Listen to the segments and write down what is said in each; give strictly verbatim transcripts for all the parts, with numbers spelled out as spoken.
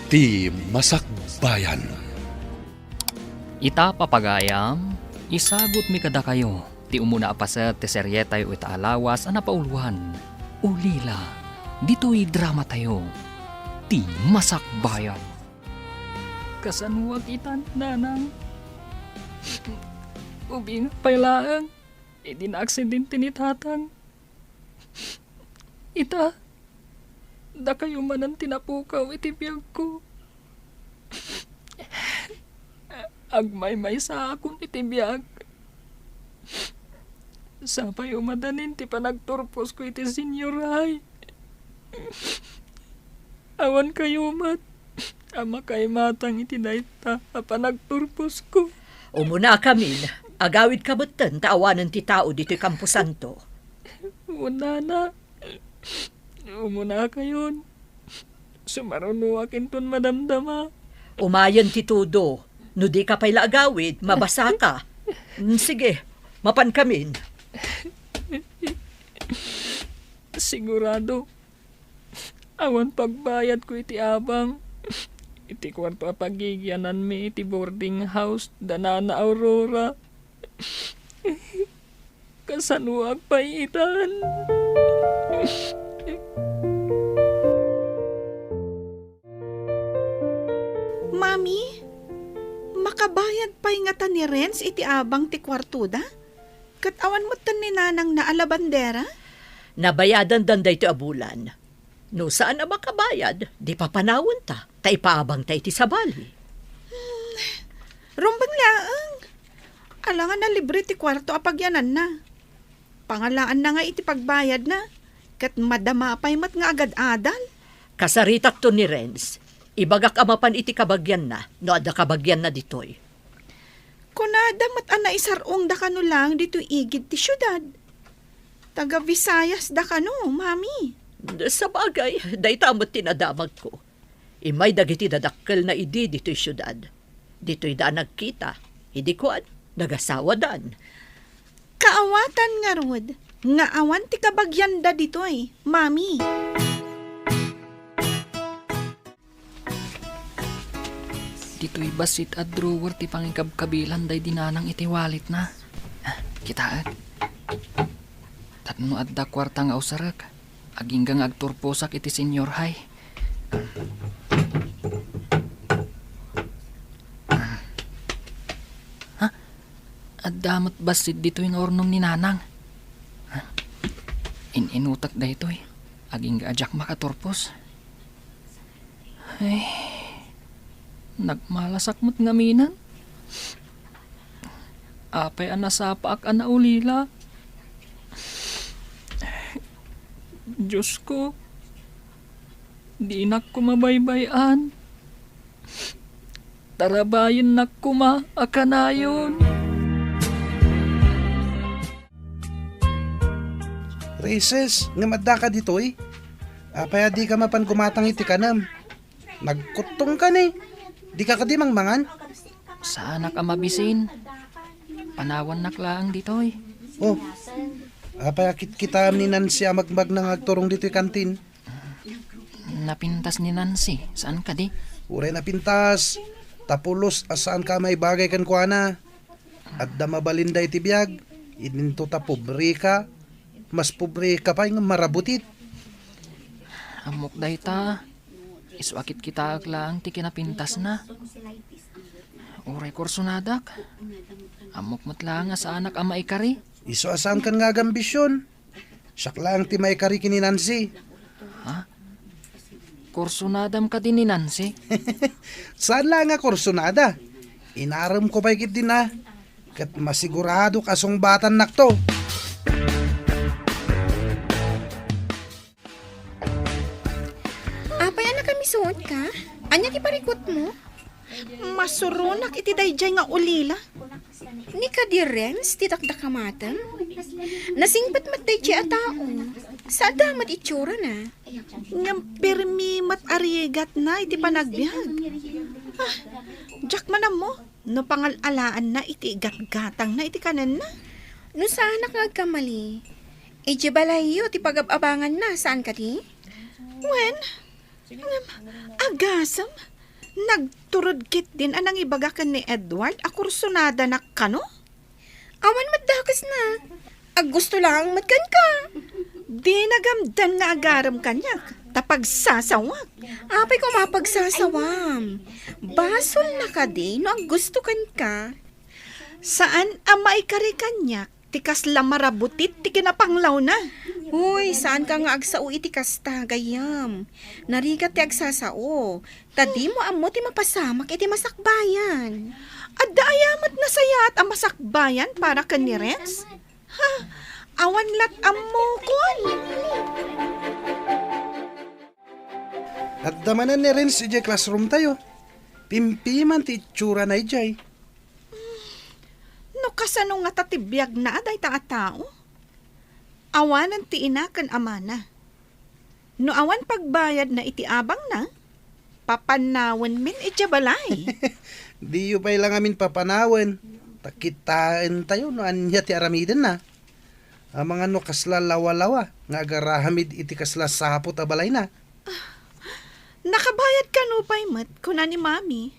Ti Masakbayan. Ita, papagayam, isagutmi kadakayo ti umuna a paset ti serietayo ita a lawas a napauluan, Ulila, ditoy dramatayo, Ti Masakbayan. Kasanoak ita, Nanang? Ubing pay laeng idi naaksidente ni Tatang. Ita, dakayo manen ti napukaw iti biagko. Agmaymaysaakon iti biag. Sapay umadanin ti panagturposko iti senior high. Awan kayo met a makaimatang iti dayta a panagturposko. Umunakamin, agawidka metten ta awanen ti tao ditoy kamposanto. Wen, Nana, umunakayon. Sumarunoak inton madamdama. Umayen ti tudo. No dika pay la agawid, mabasaka. Mm, sige, mapankamin. Sigurado, awan pagbayadko iti abang iti kuarto a pagigiananmi iti boarding house da Nana Aurora. Kasanoak pay itan? Mami, makabayad pay ngata ni Renz iti abang ti kuartoda? Ket awan metten ni nanangna a labandera? Nabayadandan daytoy a bulan. No saan a makabayad, di papanawenta, ta ipaabangta iti sabali. Hmm, rumbeng laeng. Alangan a libre ti kuarto a pagiananna. Pangalaanna nga iti pagbayadna, ket madama pay met nga agad-adal. Kasaritakto ni Renz. Ibagak a mapan iti kabagianna, no adda kabagianna ditoy. Kunada met a naisar-ongda kano laeng ditoy igid ti siudad. Taga Visayas da kano, Mami. Sabagay, dayta met ti nadamagko. Immay dagiti dadakkelna idi ditoy siudad. Ditoyda a nagkita, idi kuan, nagasawadan. Kaawatan ngarud nga awan ti kabagianda ditoy, Mami. Ditoy bassit a drawer ti pangikabkabilan daydi nanang iti walletna. Ah, kitaek. Tapno adda kuarta nga usarek, agingga nga agturposak iti senior high. Ah. Ha? Adda met bassit ditoy nga urnong ni nanang. Ha? In-inutak daytoy. Agingga a diak makaturpos. Ay, nagmalasak met ngaminen. Apay a nasapaak a naulila? Diosko, dinak koma baybay-an. Tarabayennak koma a kanayon. Raises, ngem addaka ditoy? Apay a dika mapan gumatang iti kanem? Nagkuttongka ni. Dika kadi mangmangan? Saanak a mabisin. Panawannak laeng ditoy. Oh, apay a kitkitaem ni Nancy a magmagna nga agturong ditoy kantin? Napintas ni Nancy, saan kadi? Uray napintas. Ta pulos a saanka a maibagay kenkuana. Adda mabalinda iti biag, idinto ta pobreka, mas pobreka pay nga marabutit. Ammok dayta, isu a kitkitaek laeng ti kinapintasna. Uray kursonadak, ammok met laeng a saanak a maikari. Isu a saankan nga agambision. Siak laeng ti maikari ken ni Nancy. Ha? Kursonadam kadi ni Nancy? Saan la nga kursonada. Inaremko pay ketdin a. Ket masiguradok a sungbatannakto. Apay a nakamisuotka? Ania ti parikutmo? Masuronak iti daydiay nga ulila. Ni kadi Renz ti dakdakamatem? Nasingpet met daydiay a tao. Saanda met itsurana. Ngem permi met a rigatna iti panagbiag. Ah, diak man ammo no pangal-alaanna iti igatgatangna iti kanenna. No saanak nga agkamali, idiay balayyo ti pagab-abanganna, saan kadi? Wen, ngem, agasem, Nagturod ketdin a nangibaga ken ni Edward a kursunadanak kano? Awan met dakesna. Aggusto laeng met kenka. Di nagamdan nga agarem kaniak, ta pagsasawak. Apay koma pagsasawam? Basolna kadi no aggusto kenka? Saan a maikari kaniak ti kasla marabutit ti kinapanglawna. Uy, saanka nga agsao iti kasta, gayyem. Narigat ti agsasao. Ta dimo ammo ti mapasamak iti masakbayan. Adda aya met nasayaat a masakbayan para ken ni Renz? Ha, awan lat ammokon. Adda manen ni Renz idiay classroom tayo. Pimpiman ti itsurana idiay. No kasano ngata ti biagna a dayta a tao? Awanen ti ina ken amana. No awan pagbayadna iti abangna, papanawenmin idiay balay. Diyo pay la ngamin papanawen, ta kitaentayo no ania ti aramidenna. Amangan no kasla lawalawa nga agarahamid iti kasla saput a balayna. Nakabayad kano pay met, kuna ni Mami.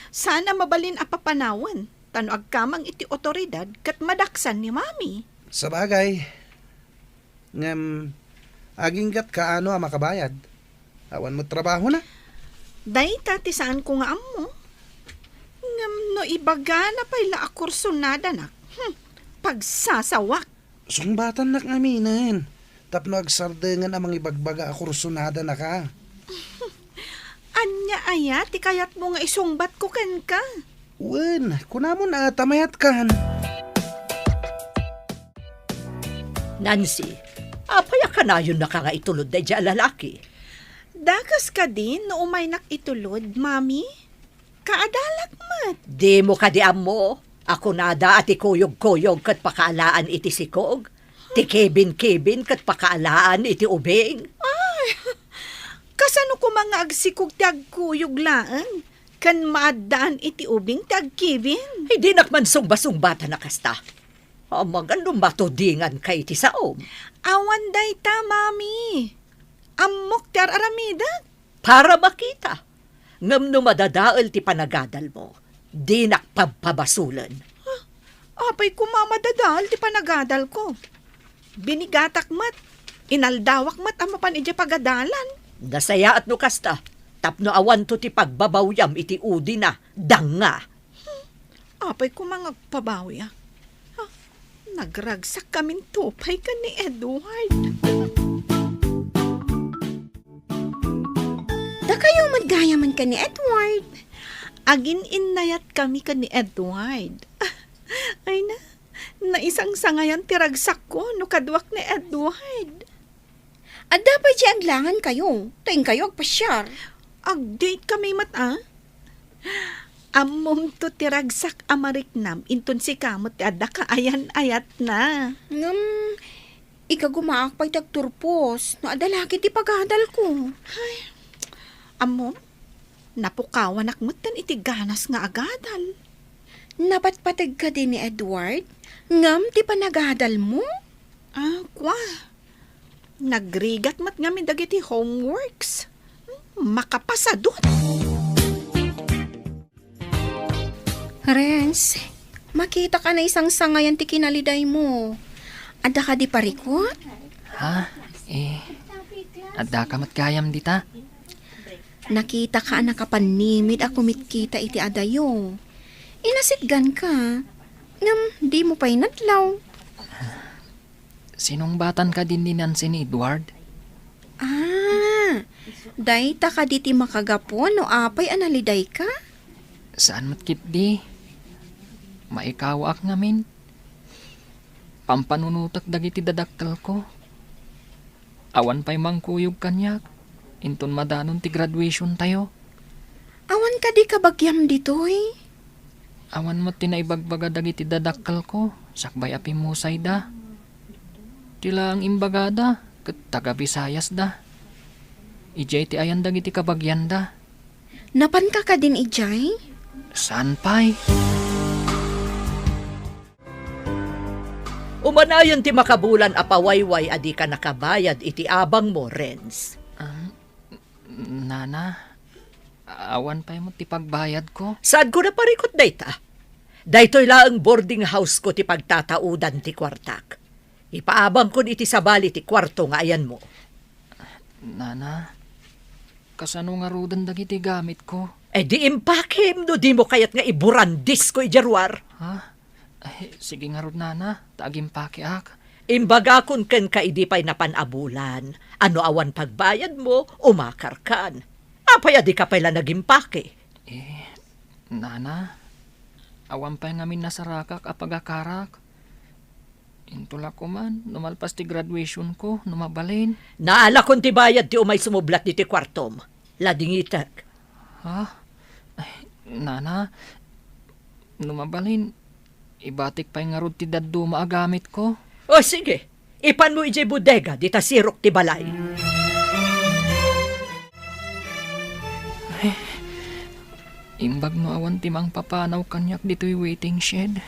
Saan a mabalin a papanawen, ta no agkamang iti otoridad ket madaksan ni Mami. Sabagay, ngem aginggatka no a makabayad. Awan met trabahona. Dayta ti saanko nga ammo. Ngem no ibagana pay la a kursunadanak, hmm, pagsasawak. Sungbatannak ngaminen tapno agsardengen a mangibagbaga a kursunadanaka. Ania aya ti kayatmo nga isungbatko kenka? Wen, kunamon a ta mayatkan. Nancy, apay a kanayonnaka nga itulod daydiay a lalaki? Dakes kadi no umaynak itulod, Mami? Kaadalak met. Dimo kadi ammo a kunada a ti kuyog-kuyog ket pakaalaan iti sikog, ti kibin-kibin ket pakaalaan iti ubing? Ay, kasano koma nga agsikog ti agkuyog laeng ken maaddaan iti ubing ti agkibin? Ay, dinak man sungba-sungbatan a kasta. Amangan no matudinganka iti saom. Awan dayta, Mami. Ammok ti ar-aramidek. Para makita. Ngem no madadael ti panagadalmo, dinak pabpabasolen. Ah, apay koma madadael ti panagadalko? Binigatak met, inaldawak met a mapan idiay pagadalan. Nasayaat no kasta, tapno awanto ti pagbabawyam iti udina, danga. Hmm, apay koma nga agpabawiak? Ha? Nagragsak kaminto pay ken ni Edward. Dakayo met gayamen ken ni Edward. Agin-innayat kami ken ni Edward. Ay na, naisangsangayan ti ragsakko no kaduak ni Edward. Adda pay ti aglangankayo, ta inkayo agpasiar. Ag-date kami met, a? Ammomto ti ragsak a mariknam inton sika met ti adda kaayan-ayatna. Ngem, ikagumaak pay ti agturpos no adda laki ti pagadalko. Ay, ammom, napukawanak metten iti ganas nga agadal. Napatpateg kadi ni Edward ngem ti panagadalmo? Ah, kua. Nagrigat met ngamin dagiti homeworks. Makapasadut! Renz, makitak a naisangsangayan ti kinalidaymo. Adda kadi parikut? Ha? Eh, addaka met gayam dita? Nakitaka a nakapannimid a kumitkita iti adayo. Inasitganka, ngem dimo pay nadlaw. Sinungbatan kadi ni Nancy ni Edward? Ah, dayta kadi ti makagapu no apay a nalidayka? Saan met ketdi. Maikawaak ngamin. Pampanunotek dagiti dadakkelko. Awan pay mangkuyog kaniak inton madanon ti graduationtayo. Awan kadi kabagiam ditoy? Awan met ti naibagbaga dagiti dadakkelko sakbay a pimmusayda. Ti laeng imbagada ket taga-Bisayasda. Idiay ti ayan dagiti kabagianda. Napanka kadin idiay? Saan pay? Umanayon ti makabulan a pawayway a dika nakabayad iti abangmo, Renz. Ah, Nana, Awan pay met ti pagbayadko. Saanko naparikut dayta? Daytoy laeng boarding house ko ti pagtataudan ti kuartak. Ipaabangkon iti sabali ti kuarto nga ayanmo. Nana, kasano ngaruden dagiti gamitko? Eh, di impakem no dimo kayat nga iburandisko idiay ruar. Ha? Ay, sige ngarud, Nana, ta agimpakeak. Imbagakon kenka idi pay napan a bulan, a no awan pagbayadmo, umakarkan. Apay a dika pay la nagimpake? Eh, Nana, awan pay ngamin nasarakak a pagakarak. Intola ko man, no malpas ti graduationko, no mabalin. Naalakon ti bayad ti umay sumublat ditoy kuartom. Ladingitek. Ha? Ay, Nana, no mabalin, ibatik pay ngarud ti dadduma a gamitko. O, sige. Ipanmo idiay bodega, dita sirok ti balay. Ay, imbag no awan ti mangpapanaw kaniak ditoy waiting shed.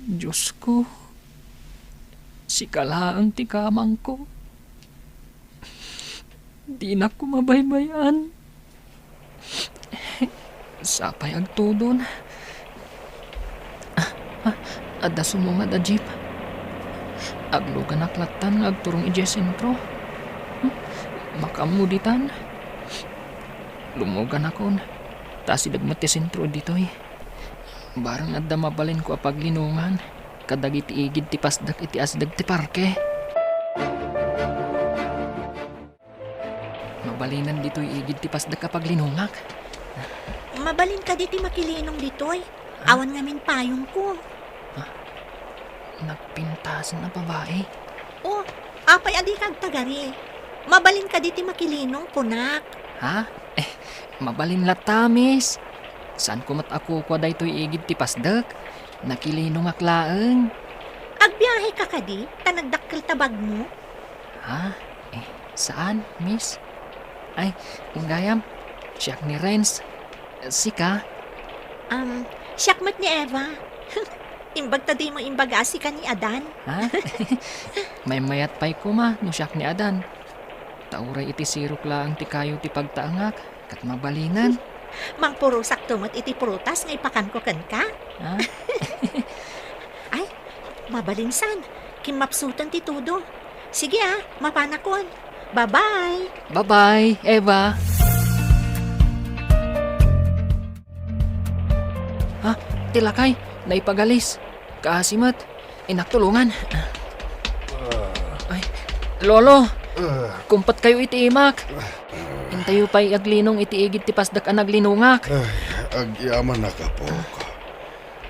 Diosko, sika laeng ti kamangko. Dinak koma baybay-an. Sapay agtudon. Ah, ah, adda sumungad a jeep. Agluganak lattan nga agturong idiay sentro. Hmm, makaammo ditan. Lumuganakon. Ta asideg met ti sentro ditoy. Barang adda mabalinko a paglinongan kadagiti igid ti pasdek iti asideg ti parke. Mabalinan ditoy igid ti pasdek a paglinongak. Mabalin kadi ti makilinong ditoy? Awan ngamin payongko. Ah, nagpintasen a babae. Oh, apay a dika agtagari? Mabalin kadi ti makilinong, kunak. Ha? Eh, mabalin latta, miss. Saanko met a kukua daytoy igid ti pasdek. Nakilinongak laeng. Agbiaheka kadi, ta nagdakkel ta bagmo? Ha? Eh, saan, miss? Ay, gayam, siak ni Renz. Sika? Um, siak met ni Eva. Imbag ta dimo imbaga a sika ni Adan. Ha? Maymayat pay koma no siak ni Adan. Ta uray iti sirok laeng ti kayo ti pagtaengak. Ket mabalinan. Mangpurosakto met iti prutas nga ipakanko kenka. Ha? Ay, mabalinsan. Kimmapsuten ti tudo. Sige, ah, mapanakon. Bye-bye. Bye-bye, Eva. Ha? Ti lakay, naipagalis. Kaasi met. Innak tulongan. Ay, Lolo, kumpetkayo iti imak. Intayo pay aglinong iti igid ti pasdek a naglinongak. Ay, agyamanak, apok.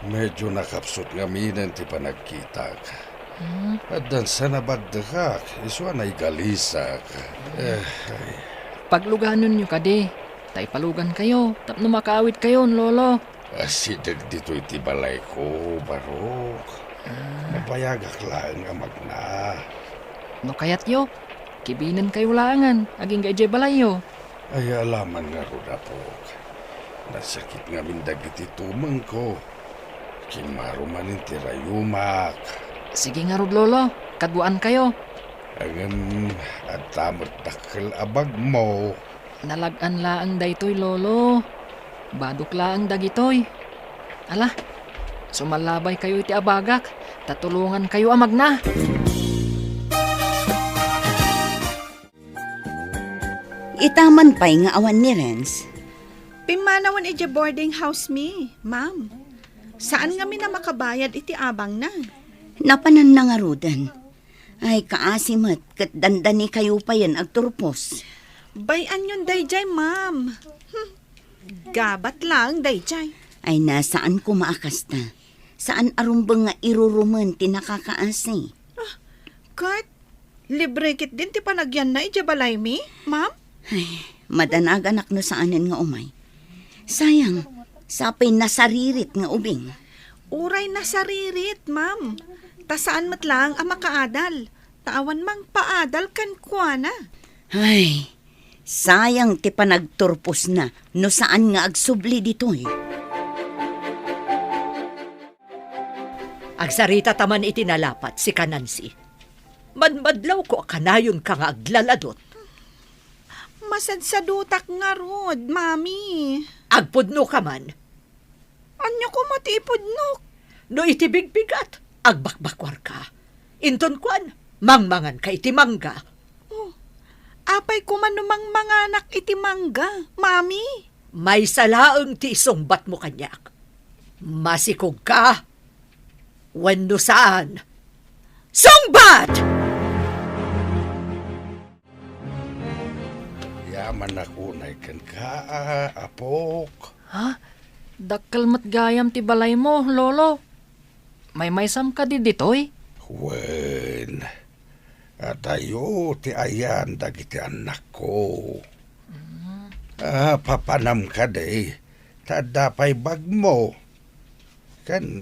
Medyo nakapsut ngaminen ti panagkitak. Hmm? Addan sa nabaddekak, isu a naigalisak. Eh, ay. Pagluganonyo kadi, ta ipalugankayo, tapno makaawidkayon, Lolo. Asideg ditoy ti balayko, Barok. Ah. Nabayagak laeng a magna. No kayatyo, kibinenkayo laengen agingga idiay balayyo. Ay, alaman ngarud, apok. Nasakit ngamin dagiti tumengko. Kimmaro manen ti rayumak. Sige ngarud, Lolo. Kaduaankayo. Ngem adda met dakkel a bagmo. Nalag-an laeng daytoy, Lolo. Badok laeng dagitoy. Ala, sumallabaykayo iti abagak, ta tulongankayo a magna. Ita man pay nga awan ni Renz. Pimmanawen idiay boarding house mi, ma'am. Saan ngamin a makabayad iti abangna. Napananna ngaruden. Ay, kaasi met, ket dandanikayo payen agturpos. Bay-anyon daydiay, ma'am. Hmm. Gabat laeng daydiay. Ay, na, saan koma a kasta. Saan a rumbeng nga irurumen ti nakakaasi. Ah, ket libre ketdin ti panagyanna idiay balaymi, ma'am? Ay, madanaganak no saanen nga umay. Sayang, sapay nasaririt nga ubing. Uray nasaririt, ma'am. Ta saan met laeng a makaadal. Ta awan mangpaadal kenkuana. Ay, sayang ti panagturposna no saan nga agsubli ditoy. Agsarita ta man iti nalapat, sika Nancy. Madmadlawko a kanayonka nga aglaladot. Asadsadutak ngarud, Mami. Agpudno ka man. Ania koma ti ipudnok? No iti bigbigat, agbakbakuarka. Inton kuan, mangmanganka iti mangga. Oh, apay koma no mangmanganak iti mangga, Mami? Maysa laeng ti isungbatmo kaniak. Masikogka wenno saan? Sungbat! Yamanak unay kenka, a, apok. Ha? Dakkel met gayam ti balaymo, Lolo. Maymaysam kadi ditoy? Wen, adayo ti ayan dagiti annakko. Mm. Ah, papanam kadi, ta adda pay bagmo. Ken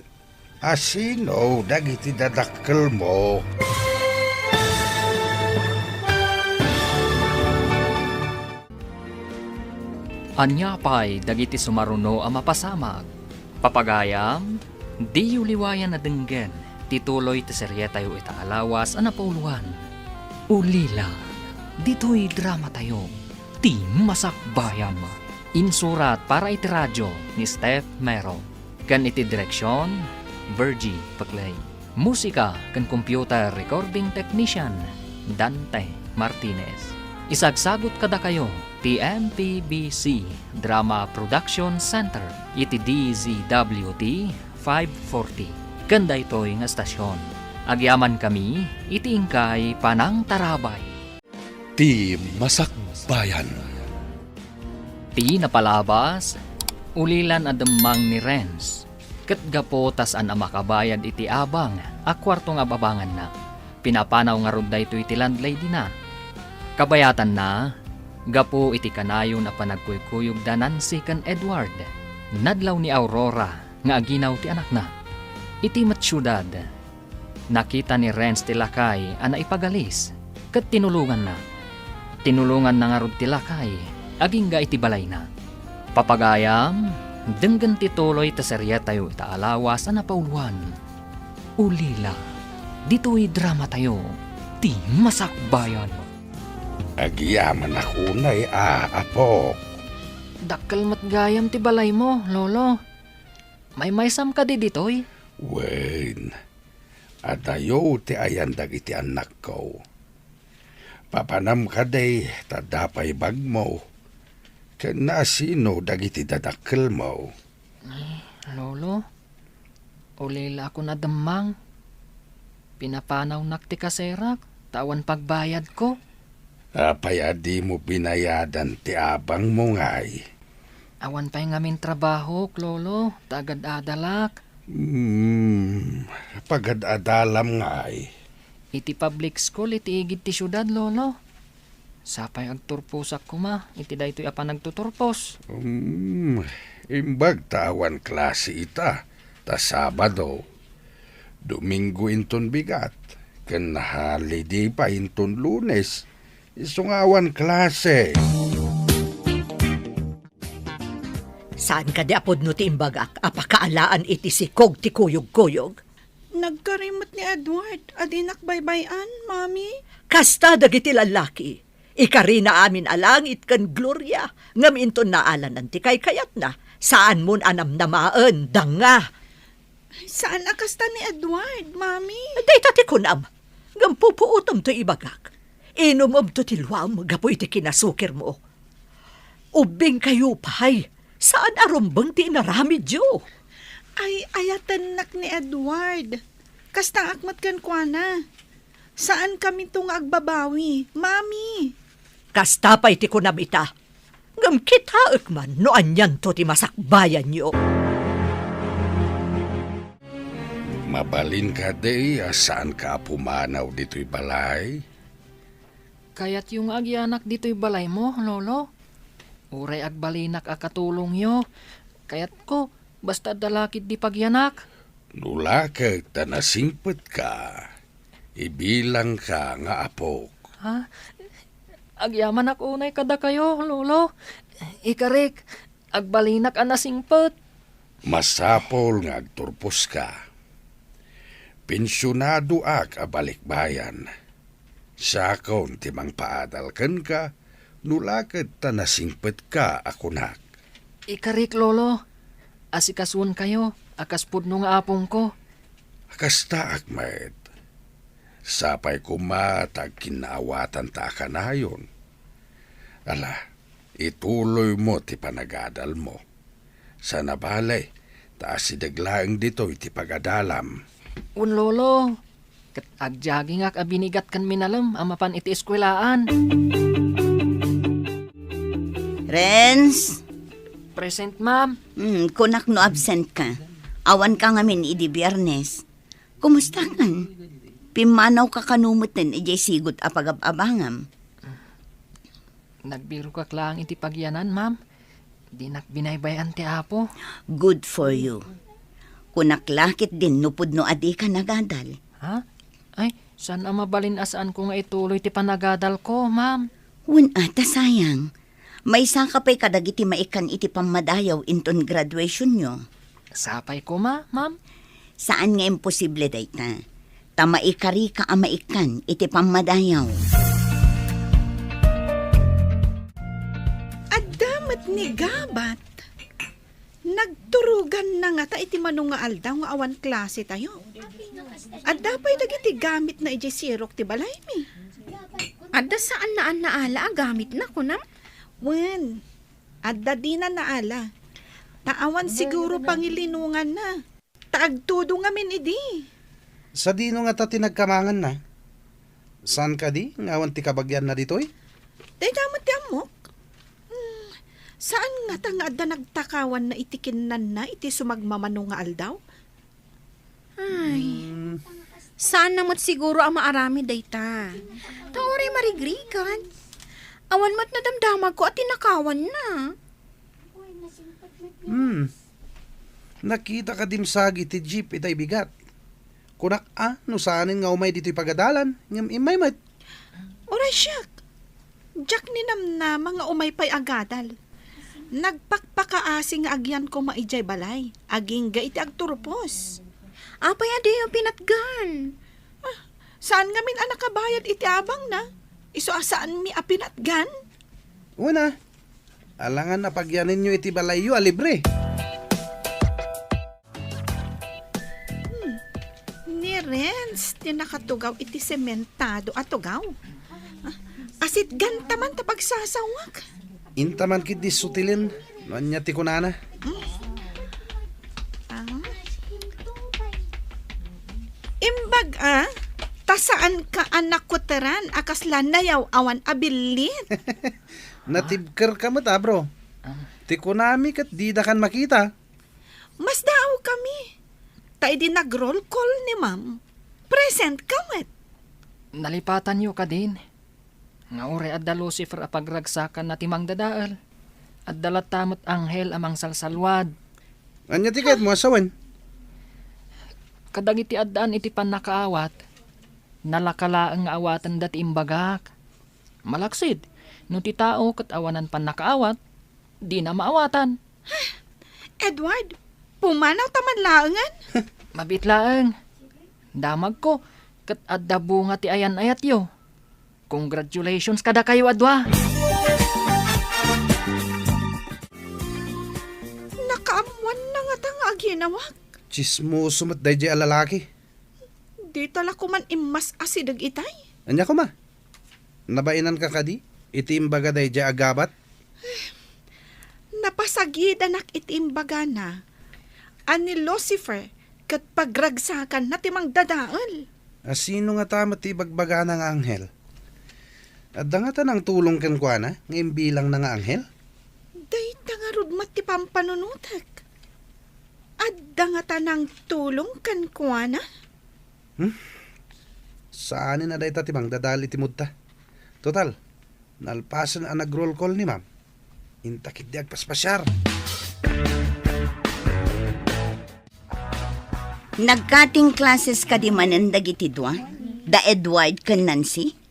asino dagiti dadakkelmo? Ania pay dagiti sumaruno a mapasamak? Papagayam, diyo liwayan a denggen ti tuloy ti serietayo ita a lawas a napauluan. Ulila, ditoy dramatayo, Ti Masakbayan. Insurat para iti radio ni Steph Mero, ken iti direksion, Virgie Peclay. Musika ken computer recording technician, Dante Martinez. Isagsagut kadakayo ti M P B C Drama Production Center iti D Z W T five forty. Ken daytoy nga estasion, agyamankami iti inkay panangtarabay. Ti Masakbayan. Ti napalabas, ulilan a demmang ni Renz, ket gapu ta saan a makabayad iti abang a kuarto nga ababanganna, pinapanaw ngarud daytoy ti landlady-na. Kabayatanna, gapu iti kanayon a panagkuykuyogda Nancy ken Edward, nadlaw ni Aurora nga aginaw ti anakna. Iti met siudad, nakita ni Renz ti lakay a naipagalis, ket tinulonganna. Tinulonganna ngarud ti lakay agingga iti balayna. Papagayam, denggen ti tuloy ta serietayo ita a lawas a napauluan. Ulila, ditoy dramatayo, Ti Masakbayan. Agyamanak unay a, apok. Dakkel met gayam ti balaymo, Lolo. Maymaysam kadi ditoy? Wen, adayo ti ayan dagiti annakko. Papanam kadi ta adda pay bagmo. Ken naasino dagiti dadakkelmo? Eh, Lolo, ulilaakon a demmang. Pinapanawnak ti kaserak, ta awan pagbayadko. Apay a dimo binayadan ti abangmo ngay? Awan pay ngamin trabahok, Lolo, ta agad-adalak. Hmm, pagad-adalam ngay? Iti public school iti igid ti siudad, Lolo. Sapay agturposak koma iti daytoy a panagtuturpos. Hmm, imbag ta awan klase ita, ta Sabado. Domingo inton bigat, ken holiday pay inton Lunes, isu nga awan klase. Saan kadi a pudno ti imbagak a pakaalaan iti sikog ti kuyogkuyog? Nagkari met ni Edward a dinak baybay-an, Mami. Kasta dagiti lallaki. Ikarina amin a langit ken gloria, ngem inton naalanan ti kaykayatna, saanmon a namnamaen, danga. Saan a kasta ni Edward, Mami. Dayta ti kunam, ngem pupuotem ti ibagak. Inumemto ti luam gapu iti kinasukirmo. Ubbingkayo pay, saan a rumbeng ti inaramidyo. Ay, ayatennak ni Edward. Kastaak met kenkuana. Saankaminto nga agbabawi, Mami. Kasta pay ti kunam ita. Ngem kitaek man no anianto ti masakbayanyo. Mabalin kadi a saanka a pumanaw ditoy balay? Kayatyo nga agyanak ditoy balaymo, Lolo? Uray agbalinak a katulongyo, kayatko, basta adda lakid ti pagyanak. No lakek ta nasingpetka, ibilangka nga apok. Ha? Agyamanak unay kadakayo, Lolo. Ikarik, agbalinak a nasingpet. Masapul nga agturposka. Pensionadoak a balikbayan. Siakon ti mangpaadal kenka No la ket ta nasingpetka a kunak. Ikarik, Lolo. Asikasuenkayo a kas pudno nga apongko. Kastaak met. Sapay koma ta agkinnaawatanta a kanayon. Ala, ituloymo ti panagadalmo. Sana balay, ta asideg laeng ditoy ti pagadalam. Wen, Lolo, ket agjagingak a binigat ken minalem a mapan iti eskuelaan. Renz? Present, ma'am. Hmm, kunak no absent ka. Awan ka ngamin idi Biyernes. Kumusta kan? Pimmanaw ka kano metten idiay sigud a pagab-abangam? Nagbirokak laeng iti pagyanan, ma'am. Dinak binaybay-an ti Apo. Good for you. Kunak la ketdin no pudno a dika nagadal. Ha? Ay, saan a mabalin a saanko nga ituloy ti panagadalko, ma'am? Wen a, ta sayang. Maisaka pay kadagiti maikkan iti pammadayaw inton graduationyo. Sapay koma, ma'am. Saan nga imposible dayta. Ta maikarika a maikkan iti pammadayaw. Adda met ni Gabat. Nagturoganna ngata iti mano nga aldaw nga awan klasetayo. Adda pay dagiti gamitna idiay sirok ti balaymi. Adda saan a ala a gamitna, kunam? Wen, adda dina naala. Ta awan siguro pangilinonganna. Ta agtudong ngamin idi. Sadino ngata ti nagkamanganna? Saan kadi nga awan ti kabagianna ditoy? Dayta met ti ammok. Hmm, saan ngata nga adda nagtakawanna iti kinnanna iti sumagmamano nga aldaw? Ay, hmm. Saanna met siguro a maaramid dayta. Ta uray marigrigat. Awan met nadamdamagko a tinakawanna. Hmm. Nakita ka dimsagi ti jeep itay bigat. Kunak a, no saanen nga umay ditoy pagadalan, ngem immay met. Uray siak. Diak ninamnama nga umay pay agadal. Nagpakpakaasi nga agyan koma idiay balay, agingga iti agturpos. Apay a diyo pinatgan? Ah, saan ngamin a nakabayad iti abangna? Isu a saanmi a pinatgan? Wen a, alangan a pagyanenyo iti balayyo a libre. Hmm. Ni Renz ti nakatugaw iti sementado a tugaw. Ah, asitgan ta man ta pagsasawak. Inta man ketdi sutilen no ania ti kunana. Hmm. Ah. Imbag a, ta saan ka a nakuteran a kasla nayaw-awan a billit. Natibker ka met, a, bro. Ti kunami ket dida kan makita. Masdaaw kami. Ta idi nag-roll call ni ma'am, present ka met. Nalipatanyo kadin nga uray adda Lucifer a pagragsakanna ti mangdadael, adda latta met anghel a mangsalsalwad. Ania ti kayatmo a sawen? Kadagiti addaan iti pannakaawat, nalaka laeng nga awatenda ti imbagak. Malaksid, no ti tao ket awanan pannakaawat, dina maawatan. Edward, pumanaw ta man laengen? Mabiit laeng. Damagko, ket adda bunga ti ayan-ayatyo. Congratulations kadakayo a dua. Nakaammoanna ngata nga aginawak. Tsismoso met daydiay a lalaki. Dita la koman immas-asideg itay. Ania koma? Nabainanka kadi iti imbaga daydiay a Gabat? Napasagidanak iti imbagana a ni Lucifer ket pagragsakanna ti mangdadael. A, sino ngata met ti ibagbagana nga anghel? Adda ngata nangtulong kenkuana nga imbilangna nga anghel? Dayta ngarud met ti pampanunotek. Adda ngata nangtulong kenkuana? Hmm? Saanen a dayta ti mangdadael iti moodta. Total, nalpasen a nag-roll call ni ma'am. Inta ketdi agpaspasiar. Nag-cutting classes kadi manen dagiti dua, da Edward ken Nancy?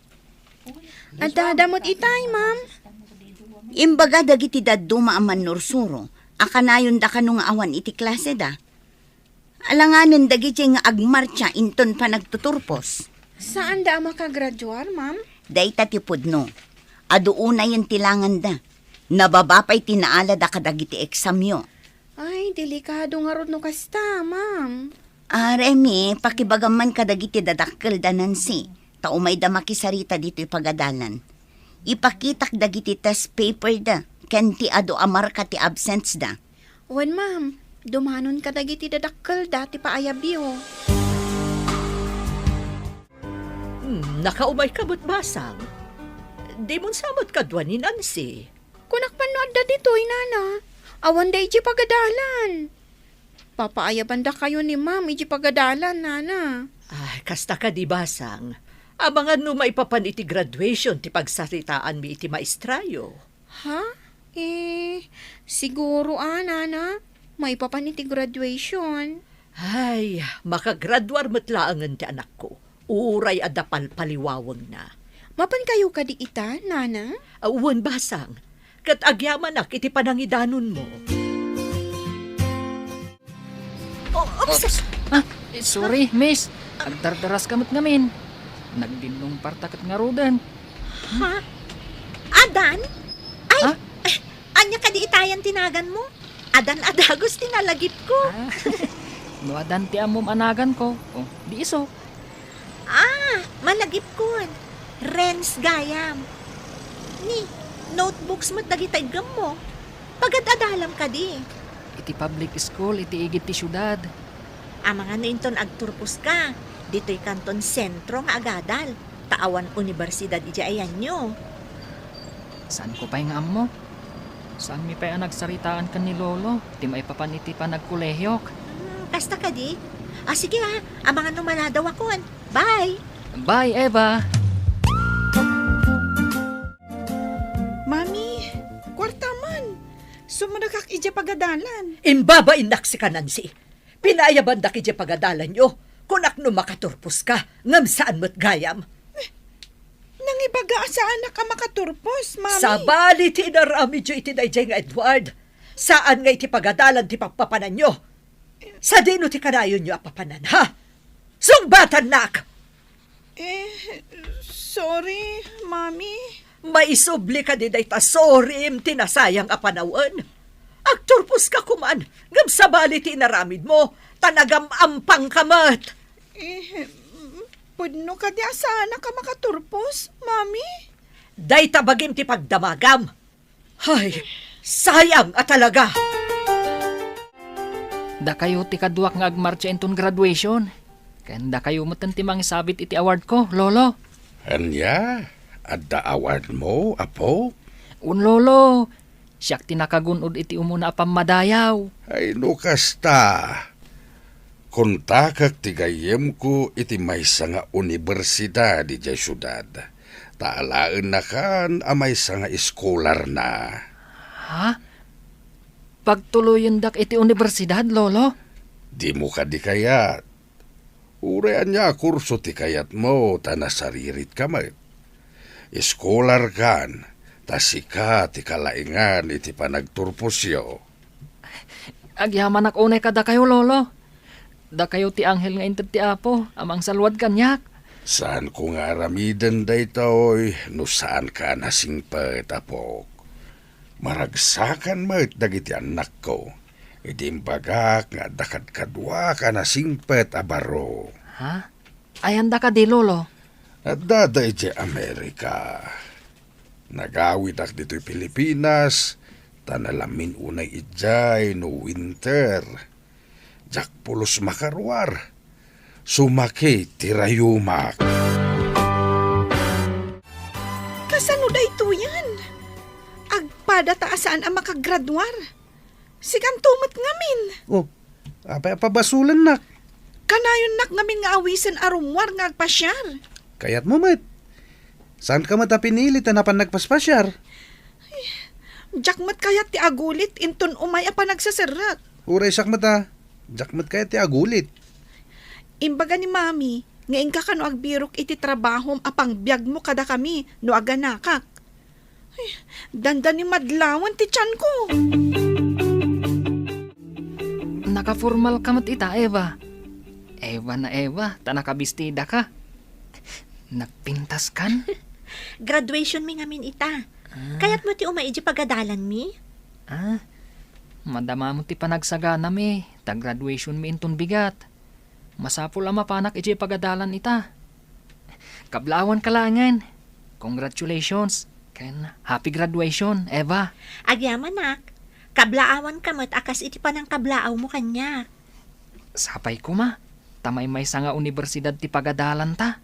Adda, adda met itay, ma'am. Imbaga dagiti dadduma a mannursuro a kanayonda kano nga awan iti klaseda. Alanganen dagiti nga agmartsa inton panagtuturpos. Saanda a makagraduar, ma'am? Dayta ti pudno. Adu unayen ti langanda. Nababa pay ti naalada kadagiti eksamyo. Ay, delikado ngarud no kasta, ma'am. Ah, Remy, pakibagam man kadagiti dadakkelda, Nancy, ta umayda makisarita ditoy pagadalan. Ipakitak dagiti test paperda ken ti adu a marka ti absence da. Wen, ma'am. Dumanon kadagiti dadakkelda ti paayabyo. Hmm, nakaumay ka met, Basang. Dimon sa met kadua ni Nancy. Kunak pay no adda ditoy, Nana. Awan da idiay pagadalan. Papaayabandakayo ni Ma'am idiay pagadalan, Nana. Ay, kasta kadi, Basang. Amangan no maipapan iti graduation ti pagsaritaanmi iti maestrayo. Ha? Eh, siguro, ah, Nana. Maipapan iti graduation. Ay, makagraduar met laengen ti anakko. Uray adda palpaliwawengna. Mapankayo kadi ita, Nana? Ah, wen, Basang. Ket agyamanak iti panangidanonmo. Oh, oops! Oops. Ah, eh, sorry, miss. Agdardaras ka met ngamin. Nagdinnong parta ket ngaruden. Ha? Adan? Ay, Ha? Eh, ania kadi itayan ti naganmo? Adan a dagus ti nalagipko. Ah, no adan ti ammom a naganko, oh, di isu. Ah, malagipkon. Renz gayam. Ni, notebooks met dagita iggemmo. Pagad-adalam kadi. Iti public school, iti igid ti siudad. Amangan no inton agturposka, ditoy kanton sentro nga agadal, ta awan universidad idiay ayanyo. Saanko pay nga ammo? Saanmi pay a nagsaritaan ken ni Lolo ti maipapan iti panagkolehiok. Hmm, kasta kadi? Ah, sige ah, amangan no maladawakon. Bye! Bye, Eva! Mami, kuarta man. Sumrekak idiay pagadalan. Imbabainnak sika, Nancy. Pinaayabandak idiay pagadalanyo. Kunak no makaturposka, ngem saan met gayam. Nangibaga a saanak a makaturpos, Mami. Sabali ti inaramidyo iti daydiay nga Edward. Saan nga iti pagadalan ti pappapananyo. Sadino ti kanayonyo a papanan, ha? Sungbatannak! Eh, sorry, Mami. Maisubli kadi dayta sorry ti nasayang a panawen. Agturposka koman, ngem sabali ti inaramidmo, ta nagam-ampangka met. Eh, pudno kadi a saanak a makaturpos, Mami? Dayta bagim ti pagdamagam. Hay, sayang a talaga! Dakayo ti kaduak nga agmartsa inton graduation. Ken dakayo metten ti mangisabit iti awardko, Lolo. Ania? Adda awardmo, apo? Wen, Lolo. Siak ti nakagun-od iti umuna a pammadayaw. Ay, no kasta, kontakek ti gayyemko iti maysa nga universidad idiay siudad, ta alaennakan a maysa nga eskolarna. Ha? Pagtuloyendak iti universidad, Lolo? Dimo kadi kayat? Uray ania a kurso ti kayatmo ta nasariritka met. Eskolarkan, ta sika ti kalaingan iti panagturposyo. Agyamanak unay kadakayo, Lolo. Dakayo ti anghel nga inted ti Apo a mangsalluad kaniak. Saanko nga aramiden daytoy no saanka a nasingpet, apok. Maragsakan met dagiti annakko idi imbagak nga adda kadkaduak a nasingpet a baro. Ha? Ayanda kadi, Lolo? Addada idiay Amerika. Nagawidak ditoy Pilipinas, ta nalamin unay idiay no winter. Diak pulos makaruar. Sumaki ti rayumak. Kasano daytoyen? Agpadata a saan a makagraduar. Sikanto met ngamin. Oh, apay a pabasolennak? Kanayonnak ngamin nga awisen a rummuar nga agpasiar. Kayatmo met. Saanka met a pinili ta napan nagpaspasiar? Diak met kayat ti agulit inton umay a panagseserrek. Uray siak met a, diak met kayat ti agulit. Imbaga ni Mami nga inka kano agbirok iti trabahom a pangbiagmo kadakami no aganakak. Ay, dandani madlawan ti tianko. Nakaformal ka met ita, Eva. Eva na Eva, ta nakabistida ka. Nagpintas kan? Graduation mi ngamin ita. Ah. Kayatmo ti umay idiay pagadalanmi? Ah, madamam ti panagsaganami, ta graduation mi inton bigat. Masapul a mapanak idiay pagadalan ita. Kablaawanka laengen. Congratulations, ken happy graduation, Eva. Agyamanak. Kablaawanka met a kas iti panangkablaawmo kaniak. Sapay koma, ta maymaysa nga universidad ti pagadalanta.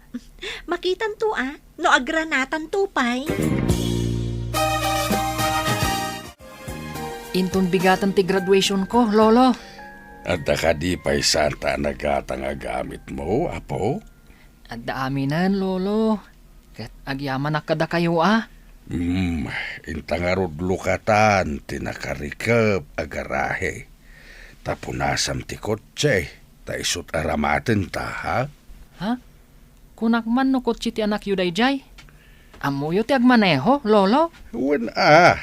Makitanto a, no agranatanto pay. Inton bigaten ti graduation ko, Lolo. Adda kadi pay saan ta anagatang a gamitmo, apo? Adda aminen, Lolo. Ket agyamanak kadakayo a. Hmm, inta ngarud lukatan ti nakarikep a garahe. Ta punasam ti kotse, ta isut' aramatenta, ha? Ha? Kunak man no kotse ti anakyo daydiay? Ammoyo ti agmaneho, Lolo? Wen a.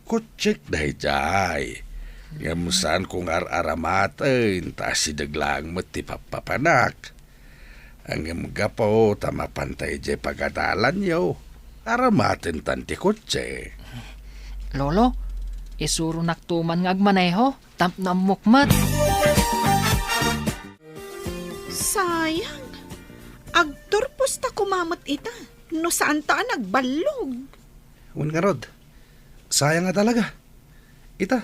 Kotsek daydiay. Ngem saanko nga ar-aramaten, ta asideg laeng met ti pappapanak. Ngem gapu ta mapanta idiay pagadalanyo, aramatentan ti kotse. Lolo, isuronakto man nga agmaneho, tapno ammok met. Sayang. Agturposta koma met ita, no saanta a nagballog. Wen ngarud, sayang a talaga. Ita,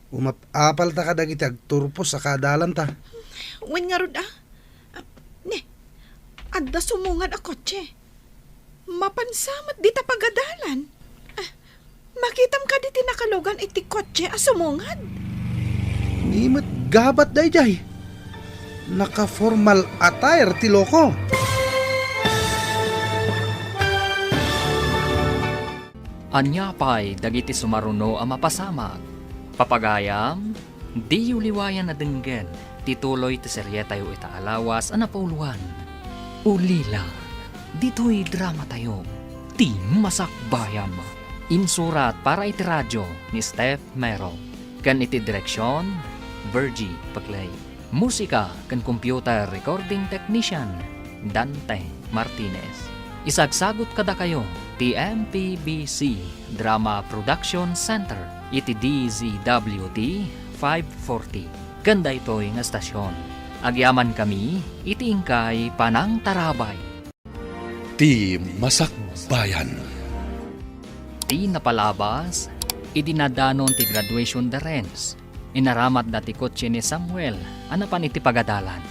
umap-apalta kadagiti agturpos a kaadalanta. Wen ngarud a? Ah, ne, adda sumungad a kotse. Mapansa met dita pagadalan. Ah, makitam kadi ti nakalugan iti kotse a sumungad? Ni met gabat daydiay. Naka-formal attire ti loko. Ania pay dagiti sumaruno a mapasamak? Papagayam, diyo liwayan a denggen ti tuloy ti serietayo ita a lawas a napauluan. Ulila, ditoy dramatayo, Ti Masakbayan. Insurat para iti radio ni Steph Mero, ken iti direksion, Virgie Paclay. Musika ken computer recording technician, Dante Martinez. Isagsagut kadakayo ti M P B C Drama Production Center iti D Z W T five forty ken daytoy nga estasion. Agyamankami iti inkay panangtarabay. Ti Masakbayan. Ti napalabas, idi nadanon ti graduation da Renz, inaramatda ti kotse ni Samuel a napan iti pagadalan.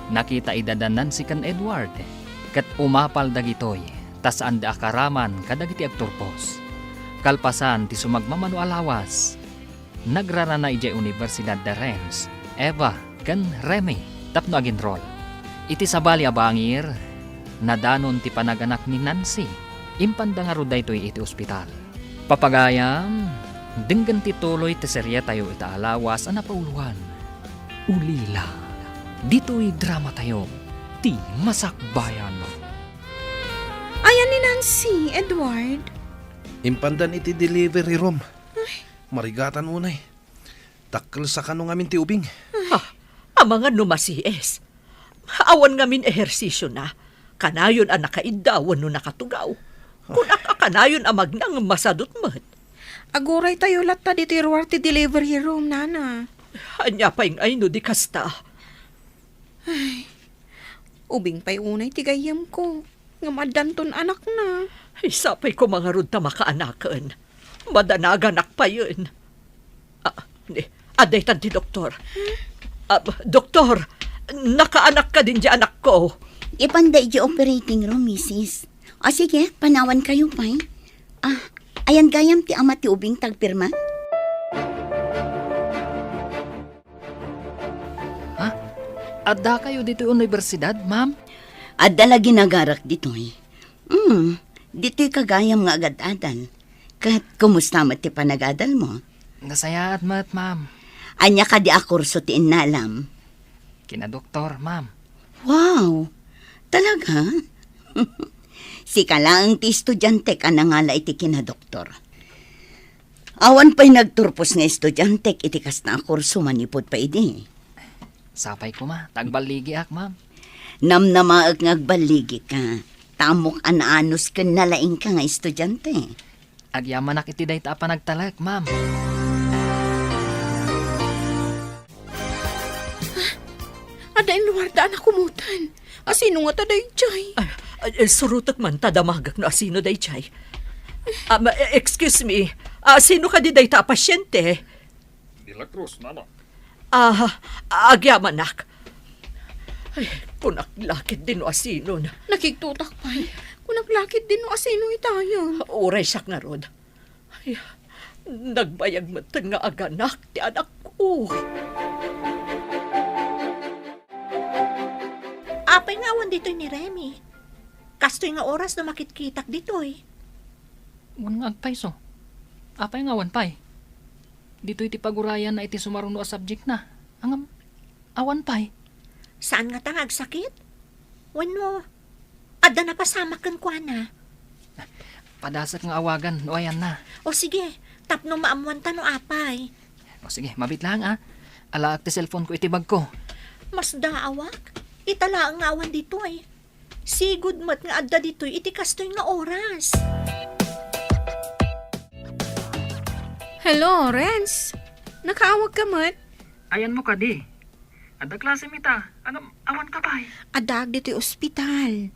Nakita ida da Nancy ken Edward, ket umapal dagitoy ta saanda a karaman kadagiti agturpos. Kalpasan ti sumagmamano a lawas, nagrarana idiay Universidad de Rennes, Eva ken Remy tapno aginrol. Iti sabali a bangir, nadanon ti panaganak ni Nancy. Impanda ngarud daytoy iti ospital. Papagayam, denggen ti tuloy ti serietayo ita a lawas a napauluan. Ulila, ditoy dramatayo, Ti Masakbayan. Ayan ni Nancy, Edward? Impandan iti delivery room. Ay. Marigatan unay. Dakkel sa kano ngamin ti ubing. Ha? Amangan no masies. Awan ngamin ehersisyo na. Kanayon a nakaidda wenno nakatugaw. Kunak a kanayon a magnang masadut met. Aguray tayo latta ditoy ruar ti delivery room, nana. Ania pay ngay no di kasta? Ay, ubing pay unay ti gayyemko. Ngem addanton anakna. Ay, sapay koma ngarud ta makaanaken. Madanaganak payen. Ah, ni, adda itan ti doktor. Ah, doktor, nakaanak kadin di anakko. Ipanda iti operating room, misis. O sige, panawan kayo pay. Ah, ayan gayam ti ama ti ubing tagpirma? Ha? Adda kayo ditoy universidad, ma'am? Adda la ginagarak ditoy. Hmm, ditoy ka gayam nga agad-adal. Ket kumusta met ti panagadal mo? Nasayaat met, ma'am. Ania kadi a kurso ti innalam? Kinadoktor, ma'am. Wow! Talaga? Sika laeng ti estudiantek a nangala iti kinadoktor. Awan pay nagturpos nga estudiantek iti kasta a kurso manipud pay idi. Sapay koma, ta agballigiak, ma'am. Namnamaek nga agballigika. Ammok a naanus ken nalaingka nga estudiante. Agyamanak iti dayta a panagtalek, ma'am. Adda inruarda a nakumotan. Asino ngata daydiay? Ay, ay, surotek man ta damagek no asino daydiay. Ah, ma-, eh, excuse me. Ah, sino kadi dayta a pasyente? De la Cruz, nana. Ah, agyamanak. Ay, kunak la ketdi no asinon. Nakigtotak pay. Kunak la ketdi no asino itayon. Uray siak ngarud. Ay, nagbayag metten nga aganak ti anakko. Apay nga awan ditoy ni Remy? Kastoy nga oras no makitkitak ditoy. Wen nga agpayso. Apay nga awan pay? Ditoy ti pagurayanna iti sumaruno a subject na. Ngem, awan pay. Saan ngata nga agsakit? Wenno, adda napasamak kenkuana? Padasek nga awagan no ayanna. O sige, tapno maammuanta no apay. O sige, mabit lang, ah. Alaak ti cellphone ko iti bag ko. Masdaawak. Ita laeng nga awan ditoy. Sigud met nga adda ditoy iti kastoy nga oras. Hello, Renz. Nakaawag ka met? Ayanmo kadi. Adda klasem ita. Ngem, awan ka pay. Addaak ditoy ospital.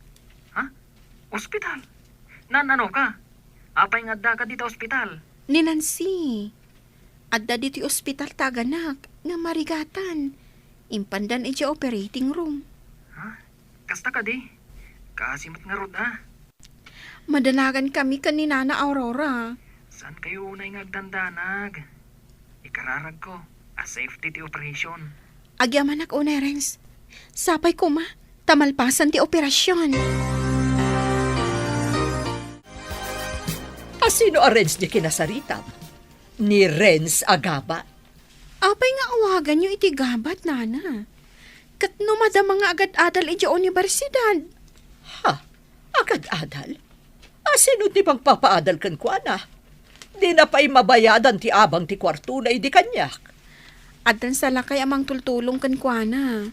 Ha? Ospital? Naan-ano ka? Apay nga adda ka dita ospital? Ni Nancy. Adda ditoy ospital ti aganak nga marigatan. Impandan idiay operating room. Ha? Kasta kadi? Kaasi met ngarud, ah. Madanagan kami ken ni Nana Aurora. Saan kayo unay nga agdandanag? Ikararag ko, a safety ti operation. Agyamanak unay, Renz. Sapay koma, ta malpasan ti operasyon. Asino a Renz ti kinasaritam? Ni Renz a gabat? Apay nga awaganyo iti gabat, nana? Ket no madama nga agad-adal idiay universidad? Ha? Agad-adal? Asino ti mangpapaadal kenkuana? Dina pay mabayadan ti abang ti kuartona idi kaniak. Addan sa lakay a mangtultulong kenkuana.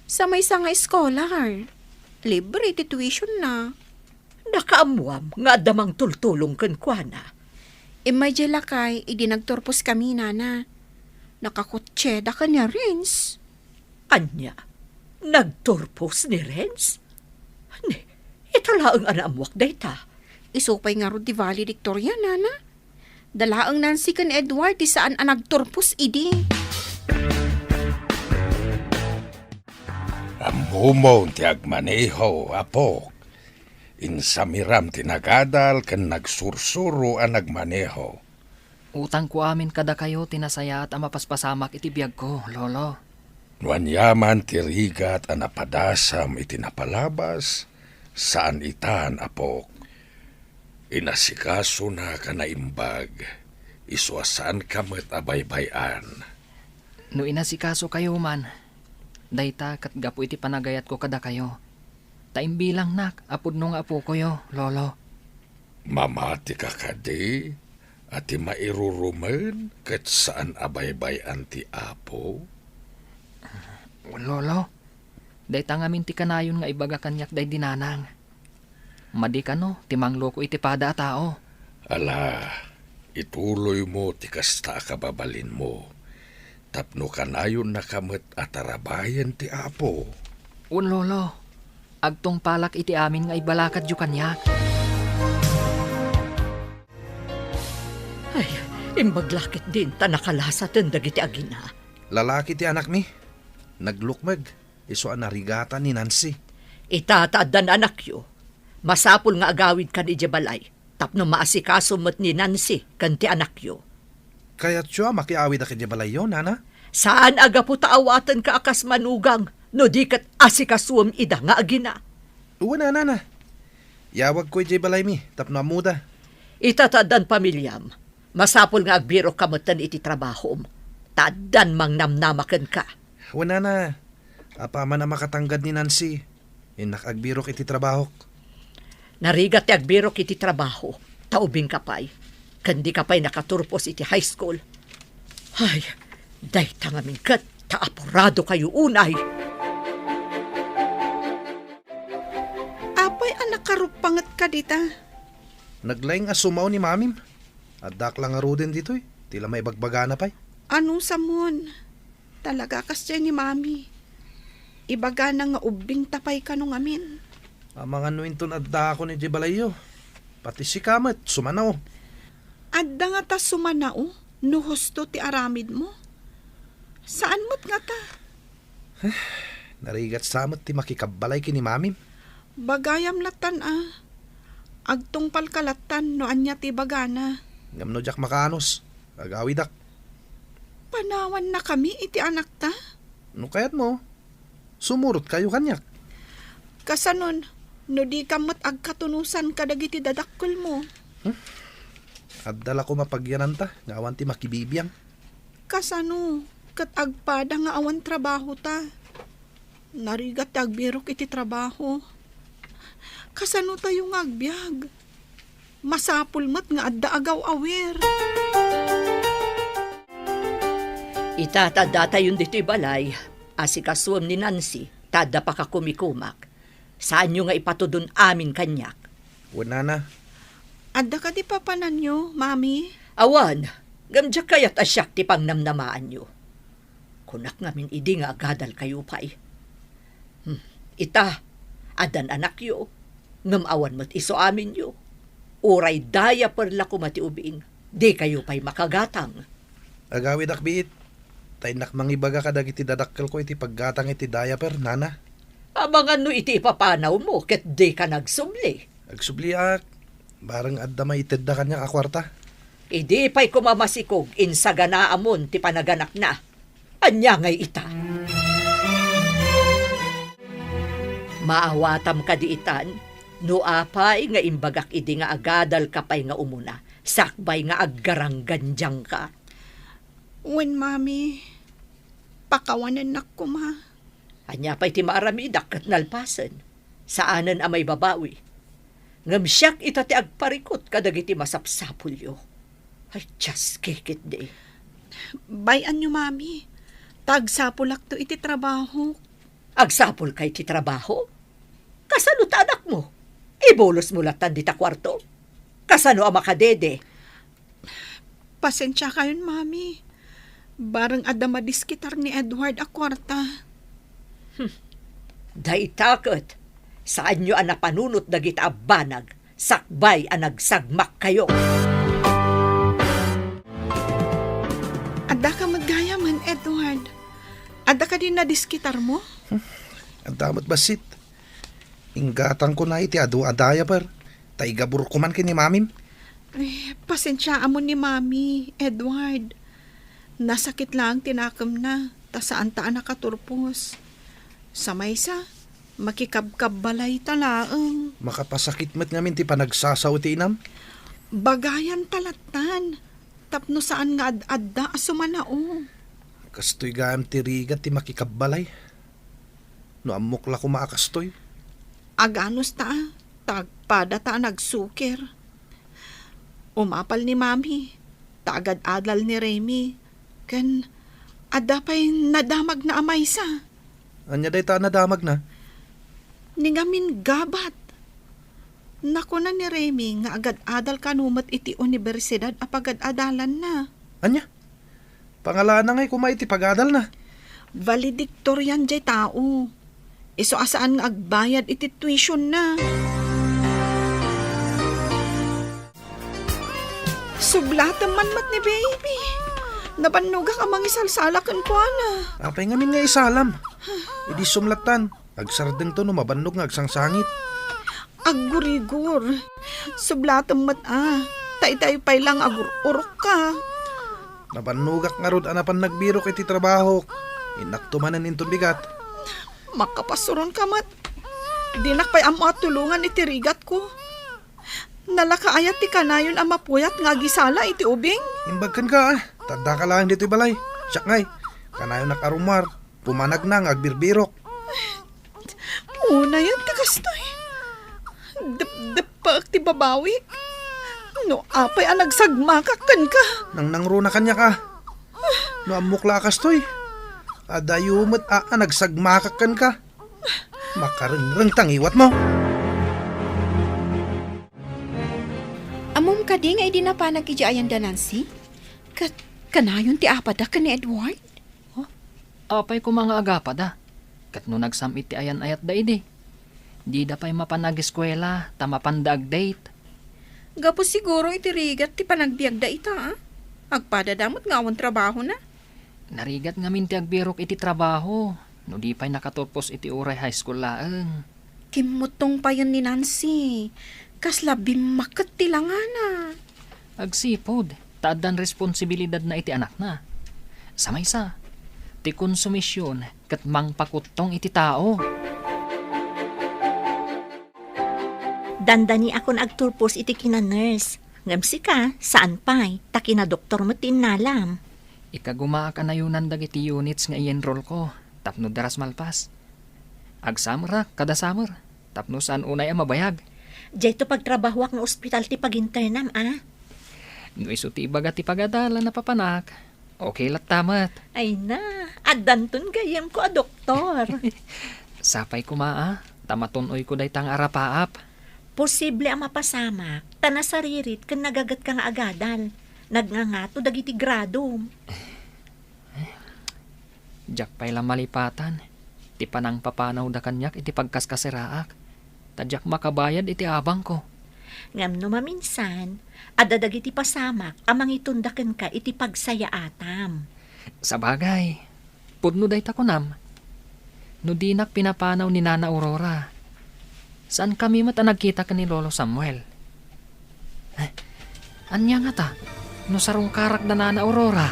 Sa maysa nga scholar, libre ti tuition na. Nakaammuam nga adda mangtultulong kenkuana. Immay diay lakay idi nagturpos kami, nana. Nakakotseda ken ni Renz. Ania? Nagturpos ni Renz? Ni, ita laeng a naammuak dayta. Isu pay ngarud ti valedictorian, nana. Da laeng Nancy ken Edward ti saan a nagturpos idi. Ammomon ti agmaneho, apok. Insamiram ti nagadal ken nagsursuro a nagmaneho. Utangko amin kadakayo ti nasayaat a mapaspasamak iti biagko, Lolo. No aniaman ti rigat a napadasam iti napalabas, saan itan, apok. Inasikasonak a naimbag, isu a saanka met a baybay-an. No inasikasokayo man, dayta ket gapu iti panagayatko kadakayo, ta imbilangnak a pudno nga apokoyo, Lolo. Mamatika kadi a ti mairurumen ket saan a baybay-an ti Apo? Lolo, dayta ngamin ti kanayon nga ibaga kaniak daydi nanang. Madi kano ti mangloko iti pada a tao. Ala, ituloymo ti kasta a kababalinmo, tapno kanayonnaka met a tarabayen ti Apo. Wen, Lolo, agtungpalak iti amin nga ibalakadyo kaniak. Ay, imbag la ketdin ta nakalasaten dagiti agina. Lalaki ti anakmi. Naglukmeg. Isu a narigatan ni Nancy. Ita ta addan anakyo, masapul nga agawidkan idiay balay tapno maasikaso met ni Nancy ken ti anakyo. Kayatyo a makiawidak idiay balayyo, nana? Saan a gapu ta awatenka a kas manugang no di ket asikasoem ida nga agina. Wen a, nana. Yawagko idiay balaymi tapno ammoda. Ita ta addan pamiliam, masapul nga agbirokka metten iti trabahom, ta addan mangnamnama kenka. Wen a, nana, apaman a makatanggad ni Nancy, innak agbirok iti trabahok. Narigat ti agbirok iti trabaho, ta ubingka pay, ken dika pay nakaturpos iti high school. Ay, dayta ngamin ket ta apuradokayo unay. Apay a nakar- Dita. Naglaing a sumao ni Mamim. Addak la ngaruden ditoy. Ti la maibagbagana pay. Ano samon? Talaga kasdiay ni Mami. Ibagana nga ubbingta pay kano ngamin. Amangan no inton addaakon idiay balayyo. Pati sika met, sumanao. Adda ngata sumanao no husto ti aramidmo? Saan met ngata? Narigat sa met ti makikabbalay ken ni Mamim. Bagayam lattan a. Agtungpalka lattan no ania ti ibagana. Ngem no diak makaanus, agawidak. Panawannakami iti anakta? No kayatmo, sumurotkayo kaniak. Kasanon, no dika met agkatunosan kadagiti dadakkelmo? Hmm? Adda la koma pagyananta nga awan ti makibibiang. Kasano ket agpada nga awan trabahota? Narigat ti agbirok iti trabaho. Kasano tayo nga agbiag? Masapul met nga adda agaw-awir. Ita, ta addatayon ditoy balay, asikasuem ni Nancy, ta adda pakakumikumak. Saanyo nga ipatudon amin kaniak. Wen, nana. Adda kadi papananyo, Mami? Awan, ngem diak kayat a siak ti pangnamnamaanyo. Kunak ngamin idi nga agadalkayo pay. Hmm, ita, addan anakyo, ngem awan met isu aminyo. Uray diaper la koma ti ubing, dikayo pay makagatang. Agawidak biit, ta innak mangibaga kadagiti dadakkelko iti paggatang iti diaper, nana. Amangan no iti ipapanawmo ket dika nagsubli. Agsubliak, bareng adda maitedda kaniak a kuarta. Idi pay koma masikog, insaganaamon ti panaganakna. Ania ngay ita? Maawatam kadi itan, no apay nga imbagak idi nga agadalka pay nga umuna, sakbay nga aggaranggandiangka. Wen, Mami, pakawanennak koma. Ania pay ti maaramidak ket nalpasen? Saanen a maibabawi. Ngem siak ita ti agparikut kadagiti masapsapulyo. Ay, Dios, kikitdi. Bay-anyo, Mami. Ta agsapulakto iti trabaho. Agsapulka iti trabaho? Kasano ta anakmo? Ibulosmo lattan dita kuarto? Kasano a makadede? Pasensiakayon, Mami. Bareng adda madiskitar ni Edward a kuarta. Hmm. Dayta ket, saanyo a napanunot dagita a banag sakbay a nagsagmakkayo. Addaka met gayamen, Edward. Adda kadi nadiskitarmo? Hmm. Adda met bassit. Inggatangkona iti adu a diaper, ta igabur koman ken ni Mamim. Eh, pasensiaamon ni Mami, Edward. Nasakit laeng ti nakemna, ta saanta a nakaturpos. Sa maysa, makikabkabbalayta laeng. Makapasakit met ngamin ti panagsasao ti inam. Bagayanta lattan, tapno saan nga ad-adda a sumanao. Kastoy gayam ti rigat ti makikabbalay. No ammok la koma a kastoy. Aganusta, ta agpadata a nagsukir. Umapal ni Mami, ta agad-adal ni Remy, ken adda pay nadamagna a maysa. Ania dayta a nadamagna? Ni ngamin gabat. Nakuna ni Remy nga agad-adal kano met iti universidad a pagad-adalanna. Ania? Pangalana ngay koma iti pagadalna. Valedictorian jay tao. Isu a saan nga agbayad iti tuitionna. Sublatem man met ni baby. Nabannogak a mangisalsala kenkuana. Apay ngamin nga isalam? Idi sumlatan. Agsardengto no mabannog nga agsangsangit. Aggurigor. Sublatem met a. Ta itay pay lang agur-urokka. Nabannogak ngarud a napan nagbirok iti trabahok. Innakto manen inton bigat. Makapasuronka met. Dinak pay ammo a tulongan iti rigatko. Nalaka aya ti kanayon a mapuyat nga agisala iti ubing? Imbag kenka, a. Ta addaka laeng ditoy balay. Siak ngay, kanayonnak a rummuar. Pumanagna nga agbirbirok. Unayen ti kastoy. Depdeppaek ti babawik. No apay a nagsagmakak kenka. Nangnangruna kaniak, a. No ammok la a kastoy. Adayo met a, a nagsagmakak kenka. Makarengreng ta ngiwatmo. Di nga idi napanak idiay ayan da Nancy? Ket kanayon ti apada ken ni Edward? Huh? Apay koma nga agapada? Ket no nagsam-it ti ayan-ayatda idi, dida pay mapan ageskuela ta mapanda ag-date. Gapu siguro iti rigat ti panagbiagda ita, a? Agpadada met nga awan trabahona. Narigat ngamin ti agbirok iti trabaho no di pay nakaturpos iti uray high school laeng. Kimmuttong payen ni Nancy. Kasla bimmaket ti langana. Agsipud ta addan responsibilidatna iti anakna. Sa maysa, ti konsumision ket mangpakuttong iti tao. Dandaniakon agturpos iti kina-nurse. Ngem sika, saan pay, ta kina-doktor met ti innalam. Ikagumaak a nayonan dagiti units nga i-enrollko tapno daras malpas. Agsamerak kada summer tapno saan unay a mabayag. Diayto pagtrabahoak nga ospital ti paginternam, a? No isu ti ibaga ti pagadalan a papanak, okay latta met. Ay na, addanton gayyemko a doktor. Sapay koma, a, ta matun-oyko dayta nga arapaap. Posible a mapasamak ta nasaririt ken nagagetka nga agadal. Nagngangato dagiti gradom. Diak pay la malipatan ti panangpapanawda kaniak iti pagkaskaseraak, ta diak makabayad iti abangko. Ngem no maminsan, adda dagiti pasamak a mangitunda kenka iti pagsayaatam. Sabagay, pudno dayta kunam. No dinak pinapanaw ni Nana Aurora, saankami met a nagkita ken ni Lolo Samuel. Eh, ania ngata no sarungkarak da Nana Aurora?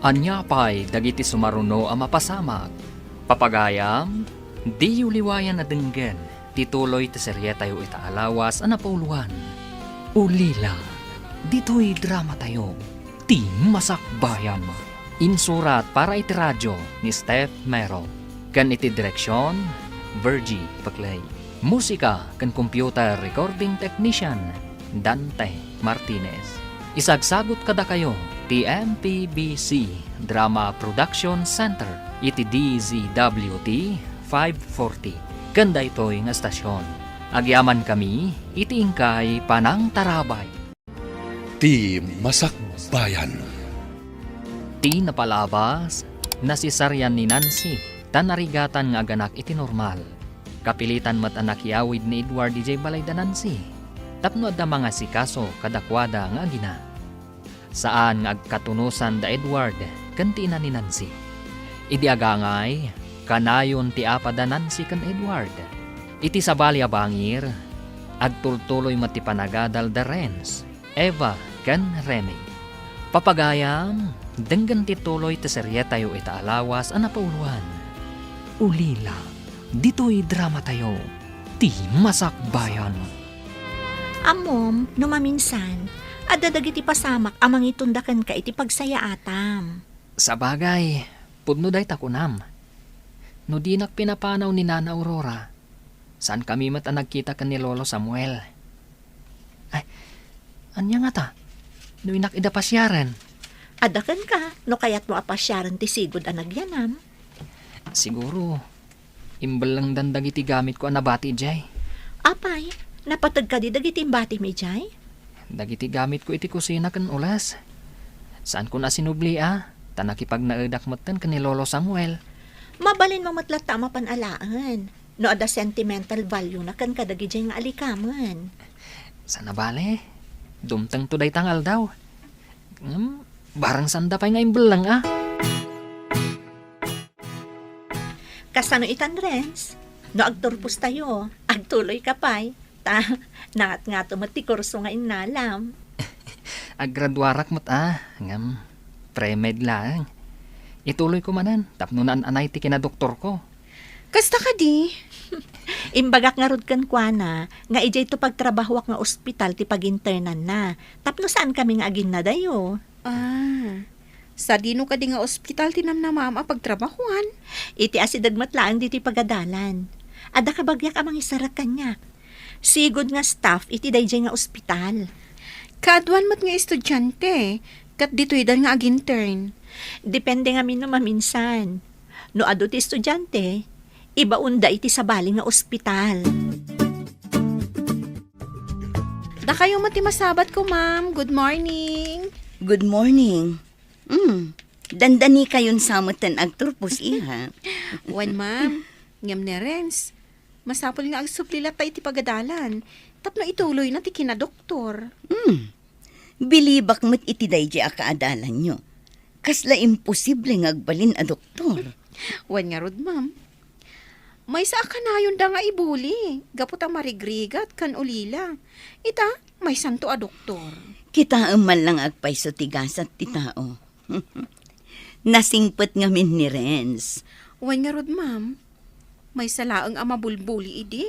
Ania pay dagiti sumaruno a mapasamak? Papagayam, diyo liwayan a denggen ti tuloy ti serietayo ita a lawas a napauluan. Ulila, ditoy dramatayo, Ti Masakbayan. Insurat para iti radio ni Steph Mero, ken iti direksion, Virgie Peclay. Musika ken computer recording technician, Dante Martinez. Isagsagut kadakayo ti M P B C Drama Production Center iti D Z W T five forty ken daytoy nga estasion. Agyamankami iti inkay panangtarabay. Ti Masakbayan. Ti napalabas, nasisarian ni Nancy ta narigatan nga aganak iti normal. Kapilitan met a nakiawid ni Edward idiay balay da Nancy tapno adda mangasikaso kadakuada nga agina. Saan nga agkatunosan da Edward ken ti ina ni Nancy. Idi agangay, kanayon ti apa da Nancy ken Edward. Iti sabali a bangir, agtultuloy met ti panagadal da Renz, Eva, ken Remy. Papagayam, denggen ti tuloy ti serietayo ita a lawas a napauluan. Ulila, ditoy dramatayo, Ti Masakbayan. Ammom, no maminsan, adda dagiti pasamak a mangitunda kenka iti pagsayaatam. Sabagay, pudno dayta kunam. No dinak pinapanaw ni Nana Aurora, saankami met a nagkita ken ni Lolo Samuel. Ay, ania ngata no innak ida pasiaren? Adda kenka, no kayatmo a pasiaren ti sigud a nagyanam. Siguro, imbellengdan dagiti gamitko a nabati idiay. Apay, napateg kadi dagiti imbatim idiay? Dagiti gamitko iti kusina ken ules. Saankon a sinubli a, ta nakipagnaedak metten ken ni Lolo Samuel. Mabalinmo met latta a mapan alaen, no adda sentimental value-na kenka dagidiay nga alikamen. Saan a bale, dumtengto dayta nga aldaw. Ngem, barang saanda pay nga imbelleng a. Kasano itan, Renz? No agturpostayo, agtuloyka pay. Ta, nangatngato met ti kurso nga innalam. Aggraduarak met a, ngem pre-med laeng. Ituloyko manen tapno naan-anay ti kinadoktorko. Kasta kadi? Imbagak ngarud kenkuana nga idiayto pagtrabahoak nga ospital ti paginternanna, tapno saankami nga aginnadayo. Ah, sadino kadi nga ospital ti namnamaam a pagtrabahoan? Iti asideg met laeng ditoy pagadalan. Adda kabagiak a mangisarag kaniak. Sigud nga staff iti daydiay nga ospital. Kaaduan met nga estudiante, ket ditoydan nga agintern. Depende ngamin no maminsan. No adu ti estudiante, Ibaonda iti sabali nga ospital. Dakayo met ti masabat ko, ma'am. Good morning. Good morning. Mm. Dandanikayon sa metten agturpos, iha. Wen, ma'am. Ngem ni Renz, masapul nga agsubli latta iti pagadalan tapno ituloyna ti kinadoktor. Mm. Bilibak met iti daydi a kaadalanyo. Kasla imposible nga agbalin a doktor. Wen ngarud, ma'am. Maysa a kanayonda nga ibuli gapu ta marigrigat ken ulila. Ita, maysanto a doktor. Kitaem man lang agpayso ti gasat ti tao. Nasingpet ngamin ni Renz. Wen ngarud, ma'am. Maysa laeng a mabulbuli idi,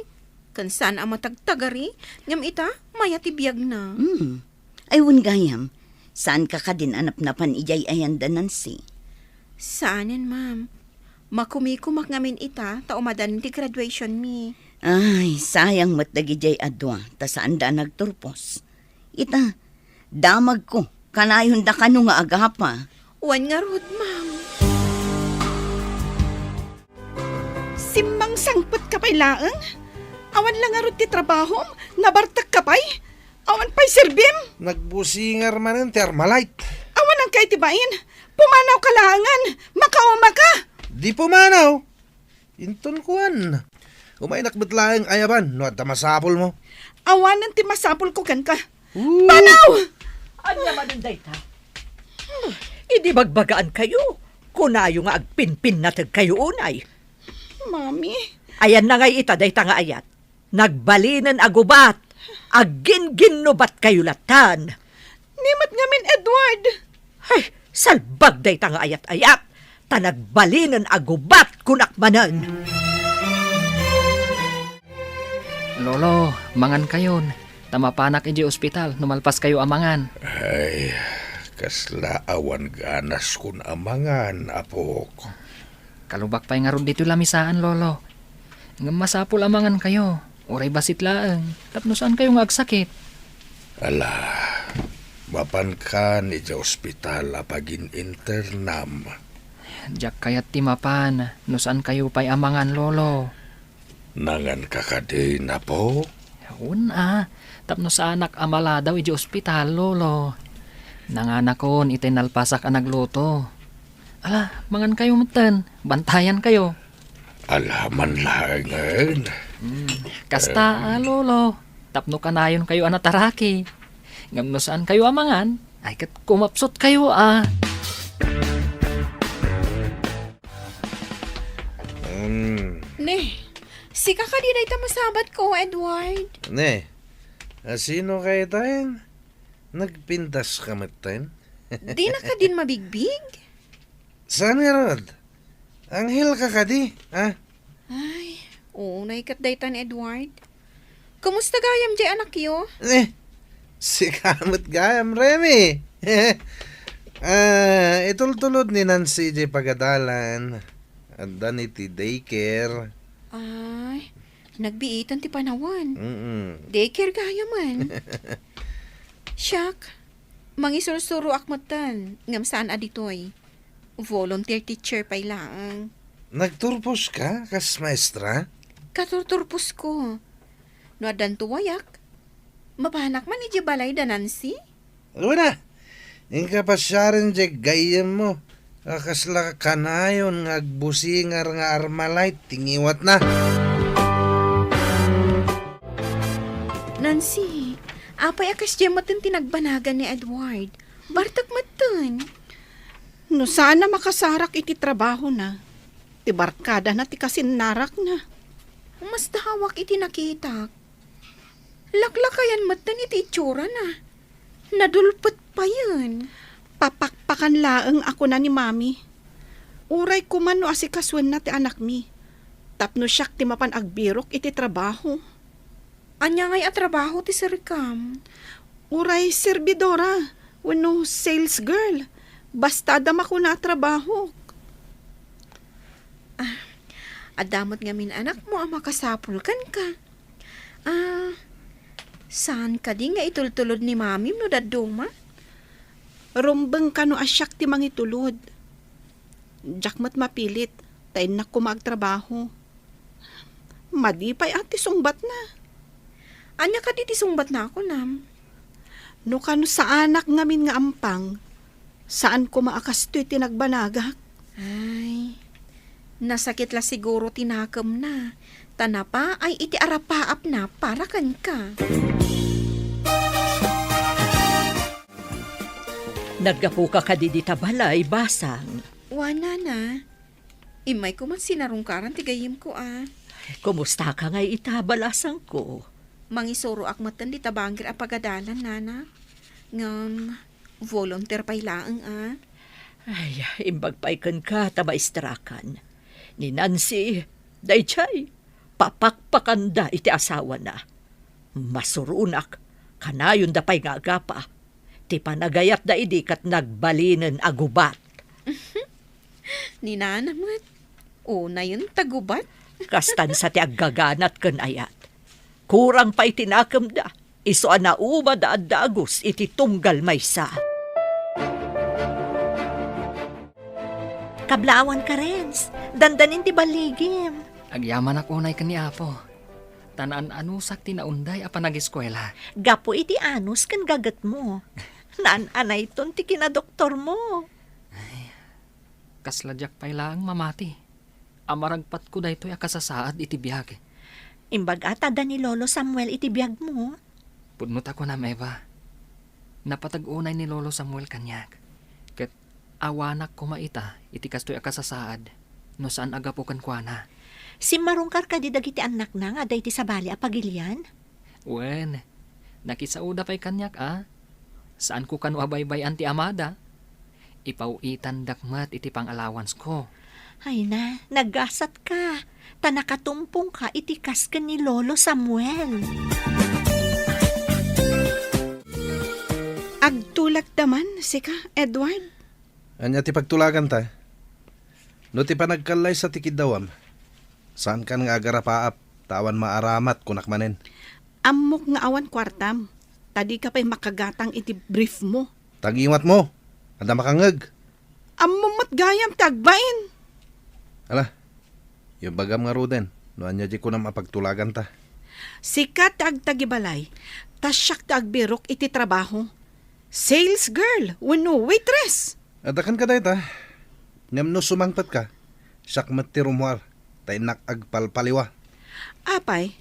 ken saan a matagtagari, ngem ita, maya ti biagna. Hmm. Ay, wen gayam, saanka kadin a napnapan idiay ayanda, Nancy? Saanen, ma'am. Makumikumak ngamin ita ta umadanen ti graduation mi. Ay, sayang met dagidiay a dua, ta saanda a nagturpos. Ita, damagko, kanayonda kano nga agapa. Wen ngarud, ma'am. Simmangsangpetka pay laeng? Awan la ngarud ti trabahom? Nabartekka pay? Awan pay serbim? Nagbusingar manen ti Armalite. Awan angkay ti bain? Pumanawka laengen. Makaumaka. Di pumanaw. Inton kuan. Umaynak met laeng ayaban no adda masapulmo. Awanen ti masapulko kenka. Ooh. Panaw! Ania manen dayta? Idi bagbagaankayo, kunayo nga agpinpinnategkayo unay. Mami. Ayanna ngay ita dayta nga ayat? Nagbalinen a gubat, agginginnubatkayo lattan. Ni met ngamin, Edward. Ay, salbag dayta nga ayat-ayat, ta nagbalinen a gubat kunak manen. Lolo, mangankayon, ta mapanak idiay ospital no malpaskayo a mangan. Ay, kasla awan ganaskon a mangan, apok. Kalubak pay ngarud ditoy lamisaan, Lolo. Ngem masapul a mangankayo, uray bassit laeng, tapno saankayo nga agsakit. Ala, mapankan idiay ospital a pagin-internam. Diak kayat ti mapan no saankayo pay a mangan, Lolo. Nanganka kadi, apo? Wen a, tapno saanak a maladaw idiay ospital, Lolo. Nanganakon itay nalpasak a nagluto. Ala, mangankayo metten, bantayankayo. Ala man laengen. Hmm, kasta, a, Lolo, tapno kanayonkayo a nataraki. Ngem no saankayo a mangan, ay ket kumapsutkayo a. Hmm. Ne, sika kadi dayta masabatko, Edward? Ne, a, sino kaytaen? Nagpintaska metten? Dina kadin mabigbig? Saan ngarud? Anghel ka kadi, ha? Ay, unay ket daytan, Edward. Kumusta gayam diay anakyo? Eh, sika met gayam, Remy. Ah, itultulod ni Nancy diay pagadalan. Adda ni ti daycare. Ay, nagbiitan ti panawen. Mm-mm. Daycare gayam man. Siak, mangisursuroak metten, ngem saan a ditoy. Volunteer teacher pay laeng. Nagturposka kas maestra? Katurturposko. No addanto wayak, mapanak man idiay balay da Nancy? Wen a, inka pasiaren diay gayyemmo. A, kasla kanayon nga agbusingar nga Armalite ti ngiwatna. Nancy, apay a kasdiay metten ti nagbanagan ni Edward? Bartek metten. No saan a makasarak iti trabahona, ti barkadana ti kasinnarakna. Masdawak iti nakitak. Laklakayan metten iti itsurana. Nadulpet payen. Papakpakan laeng a kuna ni Mami. Uray koma no asikasuenna ti anakmi, tapno siak ti mapan agbirok iti trabaho. Ania ngay a trabaho ti sirikam? Uray serbidora wenno sales girl. Basta adda makuna a trabahok. Ah, adda met ngamin anakmo a makasapul kenka. Ah, saan kadi nga itultulod ni Mamim no dadduma? Rumbeng kano a siak ti mangitulod. Diak met mapilit, ta innak koma agtrabaho. Madi pay a ti sungbatna. Ania kadi ti sungbatna a kunam? No kano saanak ngamin nga ampang, saan koma a kastoy ti nagbanagak. Ay, nasakit la siguro ti nakemna, ta napaay iti arapaapna para kenka. Naggapuka kadi dita balay, Basang? Wen, Nana. Immayko man sinarungkaran ti gayyemko a. Kumustaka ngay ita, balasangko? Mangisuroak metten dita bangir a pagadalan, Nana. Ngem, volunteer pay laeng a. Ay, imbag pay kenka ta maestrakan. Ni Nancy, daydiay, papakpakanda iti asawana. Masuronak, kanayonda pay nga agapa. Ti panagayatda idi ket nagbalinen a gubat. Ni Nana met, unayen ta gubat. Kastan sa ti aggaganat ken ayat. Kurang pay ti nakemda, isu a naumada a dagus iti tunggal maysa. Kablaawanka, Renz. Dandanin ti balligim. Agyamanak unay ken ni Apo. Ta naan-anusak ti naunday a panageskuela. Gapu iti anus ken gagetmo. Naan-anayton ti kinadoktormo. Ay, kasla diak pay laeng mamati a maragpatko daytoy a kasasaad iti biag. Imbag a ta adda ni Lolo Samuel iti biagmo. Pudno ta kunam, Eva. Napateg unay ni Lolo Samuel kaniak. Ket awanak koma ita iti kastoy a kasasaad no saan a gapu kenkuana. Simmarungkar kadi dagiti annakna nga adda iti sabali a pagilian? Wen, nakisaoda pay kaniak a. Saanko kano a baybay-an ti amada. Ipaw-itandak met iti pang-allowancesko. Ay na, nagasatka, ta nakatumpongka iti kas ken ni Lolo Samuel. Agtulagda man, sika, Edward? Ania ti pagtulaganta? No ti panagkallaysa ti kiddawam, saankan nga agarapaap, ta awan maaramat, kunak manen. Ammok nga awan kuartam, ta dika pay makagatang iti briefmo. Ta ngiwatmo, adda makangngeg. Ammom met gayam ti agbain. Ala, ibagam ngaruden, no ania di kunam a pagtulaganta. Sika ti agtagibalay, ta siak ti agbirok iti trabaho. Sales girl wenno waitress. Adda kenka dayta. Ngem no sumangpetka, siak met ti rummuar, ta innak agpalpaliwa. Apay,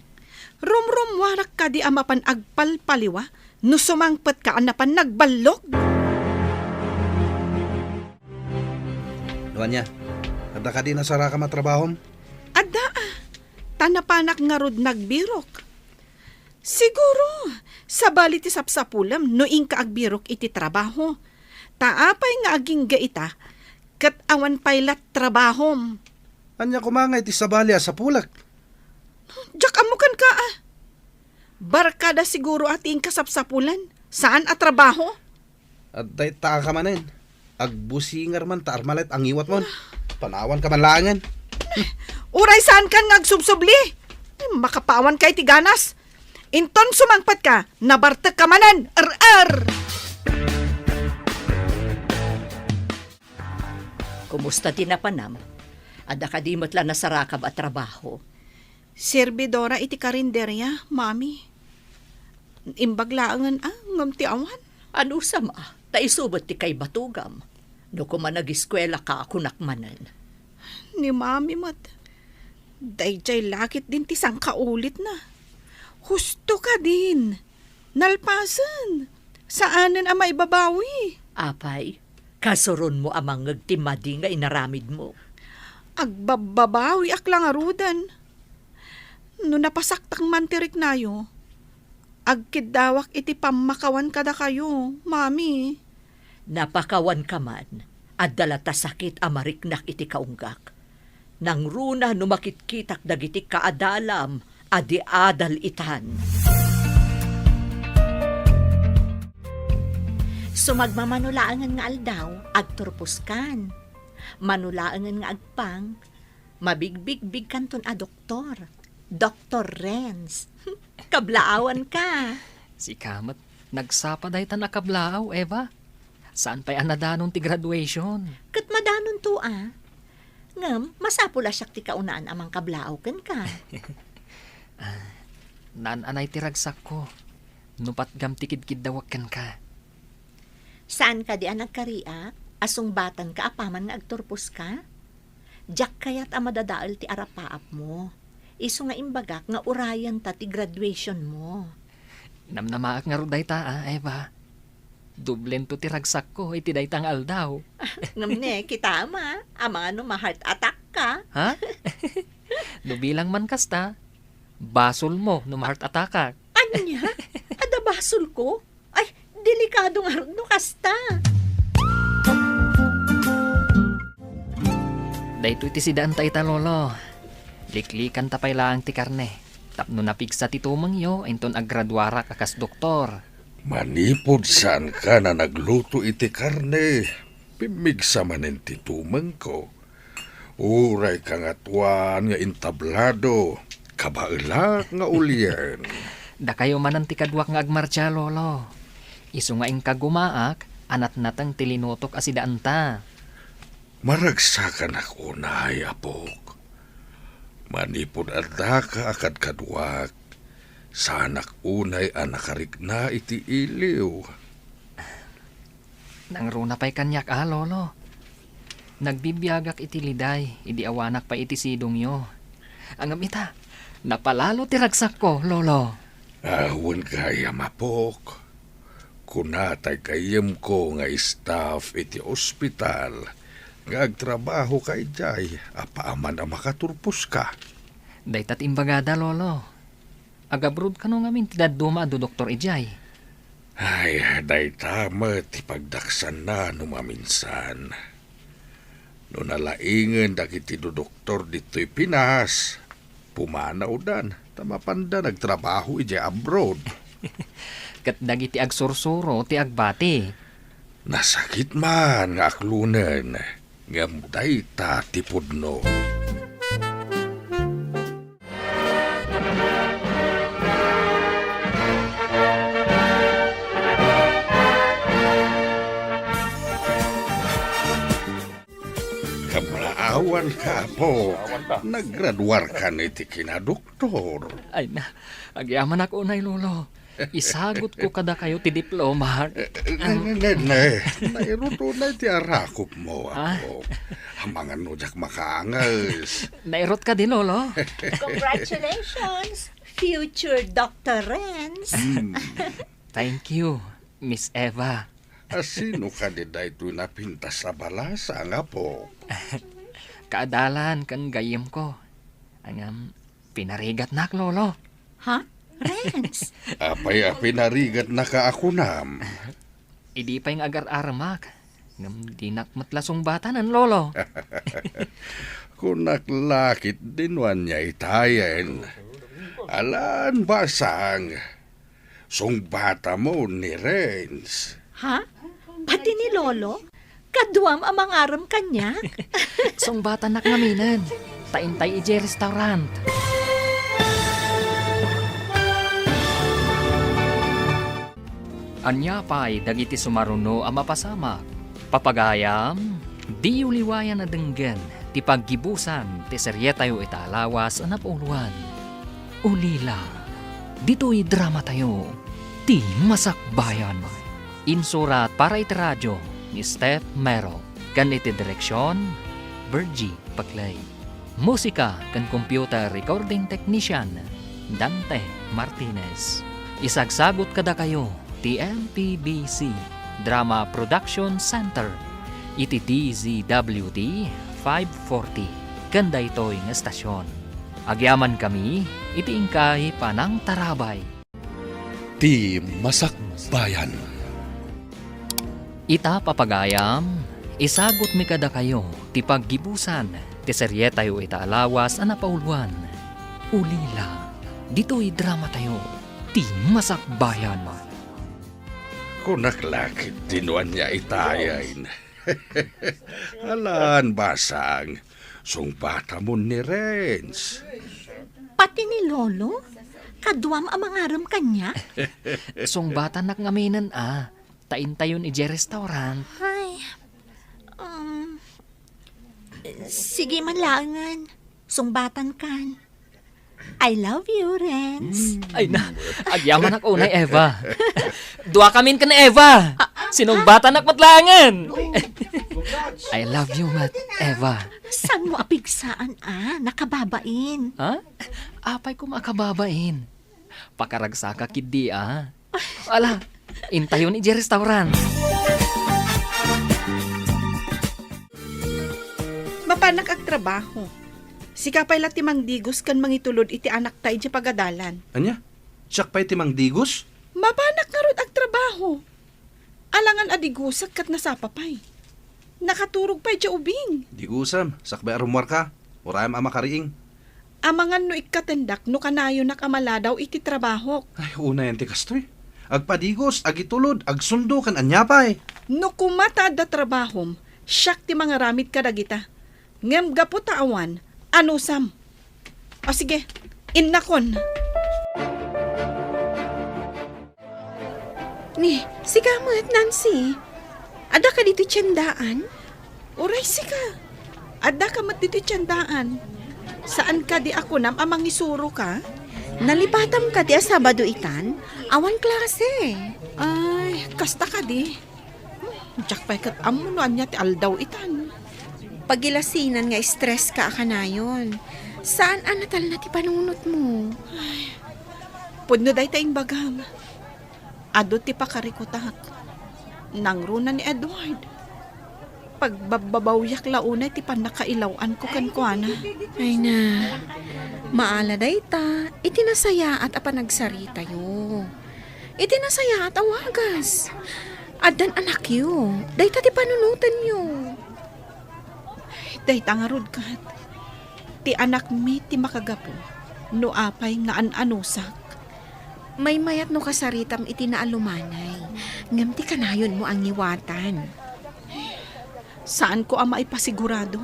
rumrummuarak kadi a mapan agpalpaliwa no sumangpetka a napan nagballog? No ania, adda kadi nasarakam a trabahom? Adda a, ta napanak ngarud nagbirok. Siguro, sabali ti sapsapulem no inka agbirok iti trabaho. Ta apay nga agingga ita, ket awan pay la trabahom. Ania koma nga iti sabali a sapulek? Diak ammo kenka a. Barkada siguro a ti inka sapsapulan, saan a trabaho? Adda ita ka manen. Agbusingar man ta armalet a ngiwatmon. Panawanka man laengen. Uray saankan nga agsubsubli. Ay, makapawanka iti ganas. Inton sumangpetka, nabartekka manen. Er-er! Kumusta ti napanam? Adda kadi met la nasarakam a trabaho? Serbidora iti karinderia, Mami. Imbag laengen a ngem ti awan. Anusam a, ta isu met ti kaibatugam. No koma nagiskuelaka, kunak manen. Ni Mami met, daydiay la ketdin ti sangkaulitna. Husto kadin. Nalpasen. Saanen a maibabawi. Apay, kasuronmo a mangngeg ti madi nga inaramidmo. Agbabbabawiak la ngaruden. No napasaktak man ti riknayo, agkiddawak iti pammakawan kadakayo, Mami. Napakawanka man, adda la ta sakit a mariknak iti kaunggak. Nangruna no makitkitak dagiti kaadalam a di adal itan. Sumagmamano laengen nga aldaw, agturposkan. Mano laengen nga agpang, mabigbigbigkanton a doktor. Doktor Renz. Kablaawanka. Sika met, nagsapa daytan a kablaaw, Eva. Saan pay a nadanon ti graduation? Ket madanonto a. Ngem, masapul a siak ti kaunaan a mangkablaaw kenka. Naan-anay ti ragsakko, no patgam ti kidkiddawak kenka. Saan kadi a nagkariak a sungbatanka apaman nga agturposka? Diak kayat a madadael ti arapaapmo. Isu nga imbagak nga urayenta ti graduationmo. Namnamaak ngarud dayta, a, Eva. Doblento ti ragsakko iti dayta nga aldaw. Ngem ne, kitam, a, amangan no ma-heart attack ka. Ha? No bilang man kasta, basolmo no ma-heart attackak. Ania? Adda basolko? Ay, delikado ngarud no kasta. Daytoy ti sidaanta ita, Lolo. Liklikanta pay laeng ti karne. Tapno napigsa ti tumengyo, inton aggraduarak a kas doktor. Manipud saanka a nagluto iti karne, pimmigsa manen ti tumengko. Uray kangatoan nga entablado, kabaelak nga ulien. Dakayo manen ti kaduak nga agmartsa, Lolo. Isu nga inka gumaak a natnateng ti linutok a sidaanta. Maragsakanak unay, apok. Manipud addaka a kadkaduak, saanak unay a nakarikna iti iliw. Nangruna pay kaniak a, Lolo. Nagbibiagak iti liday idi awanak pay iti sidongyo. Ngem ita, napalalo ti ragsakko, Lolo. Awan gayam, apok. Kuna tay gayyemko nga staff iti ospital nga agtrabahoka idiay apaman a makaturposka. Dayta ti imbagada, Lolo. Agabroad kano ngamin ti dadduma a dudoktor idiay? Ay, dayta met ti pagdaksanna no maminsan. No nalaingen dagiti dudoktor ditoy Pinas, pumanawdan ta mapanda nagtrabaho idiay abroad. Ket dagiti agsursuro ti agbati. Nasakit man nga aklonen, ngem dayta ti pudno. Kamaawanka, apo. Naggraduarkan iti kinadoktor. Ay na, agyamanak unay, Lolo. Isagutko kadakayo ti diploma. Ne, ne, ne, ne. Nairut unay ti arakopmo, ah, apo. Amangan no diak makaanges. Nairut kadi, Lolo? Congratulations, future Doctor Renz. Hmm. Thank you, Miss Eva. A, sino kadi daytoy napintas a balasang, apo? Kaadalan ken gayyemko. Ngem, pinarigatnak, Lolo. Ha? Renz? Apay a pinarigatnaka a kunam? Idi pay nga agar-aramak, ngem dinak met la sungbatanen, Lolo. Kunak la ketdi no ania itayen. Alan, basang. Sungbatamon ni Renz. Ha? Pati ni Lolo? Kaduam a mangarem kaniak? Sungbatannak ngaminen. Ta intay idiay restaurant. Ania pay dagiti sumaruno a mapasamak? Papagayam, diyo liwayan a denggen ti paggibusan ti serietayo ita a lawas a napauluan. Ulila. Ditoy dramatayo, Ti Masakbayan. Insurat para iti radio ni Steph Mero, ken iti direksion, Virgie Paclay. Musika ken computer recording technician, Dante Martinez. Isagsagut kadakayo ti M P B C Drama Production Center iti D Z W T five forty ken daytoy nga estasion. Agyamankami iti inkay panangtarabay. Ti Masakbayan. Ita, papagayam, isagutmi kadakayo ti paggibusan ti serietayo ita a lawas a napauluan, Ulila. Ditoy dramatayo, Ti Masakbayan. Kunak la ketdi no ania itayen. Alan, basang. Sungbatamon ni Renz. Pati ni Lolo? Kaduam a mangarem kaniak? Sungbatannak ngaminen a, ta intayon idiay restaurant. Ay, um, sige man laengen. Sungbatankan. I love you, Renz. Ay na, agyamanak unay, Eva. Dua kamin ken Eva. Sinumbatanak met laengen. I love you met, Eva. Saan mo apigsaan, a? Nakababain. Ha? Apay ko makababain? Pakaragsaka ketdi, a. Ala, intayon idiay restaurant. Mapanak agtrabaho. Sika pay la ti mangdigos ken mangitulod iti anakta idiay pagadalan. Ania? Siak pay ti mangdigos? Mapanak ngarud agtrabaho. Alangan a digosek ket nasapa pay. Nakaturog pay idiay ubing. Digosem, sakbay a rummuarka. Urayem a makariing. Amangan no ikkatendak no kanayonak a maladaw iti trabahok. Ay, unayen ti kastoy. Agpadigos, agitulod, agsundo, ken ania pay. No koma ta adda trabahom, siak ti mangaramid kadagita. Ngem gapu ta awan, anusam. O sige, innakon. Ni, sika met, Nancy. Adda ka ditoy tiendaan? Uray sika. Adda ka met ditoy tiendaan. Saan kadi a kunam a mangisuro ka? Nalipatam kadi a Sabado itan? Awan klase. Ay, kasta kadi. Diak pay ket ammo no ania ti aldaw itan. Pagilasinan nga stress ka a kanayon. Saan a natalna ti panunotmo. Ay, pudno dayta imbagam. Adu ti pakarikutak. Nangruna ni Edward. Pagbabbabawiak la unay ti pannakailaw-anko kenkuana. Ay na, maala dayta iti nasayaat a panagsaritayo. Iti nasayaat a wagas. Addan anakyo. Dayta ti panunotenyo. Dayta ngarud ket, ti anakmi ti makagapu no apay nga an-anusak. Maymayat no kasaritam iti naalumanay, ngem ti kanayonmo a ngiwatan. Saanko a maipasigurado.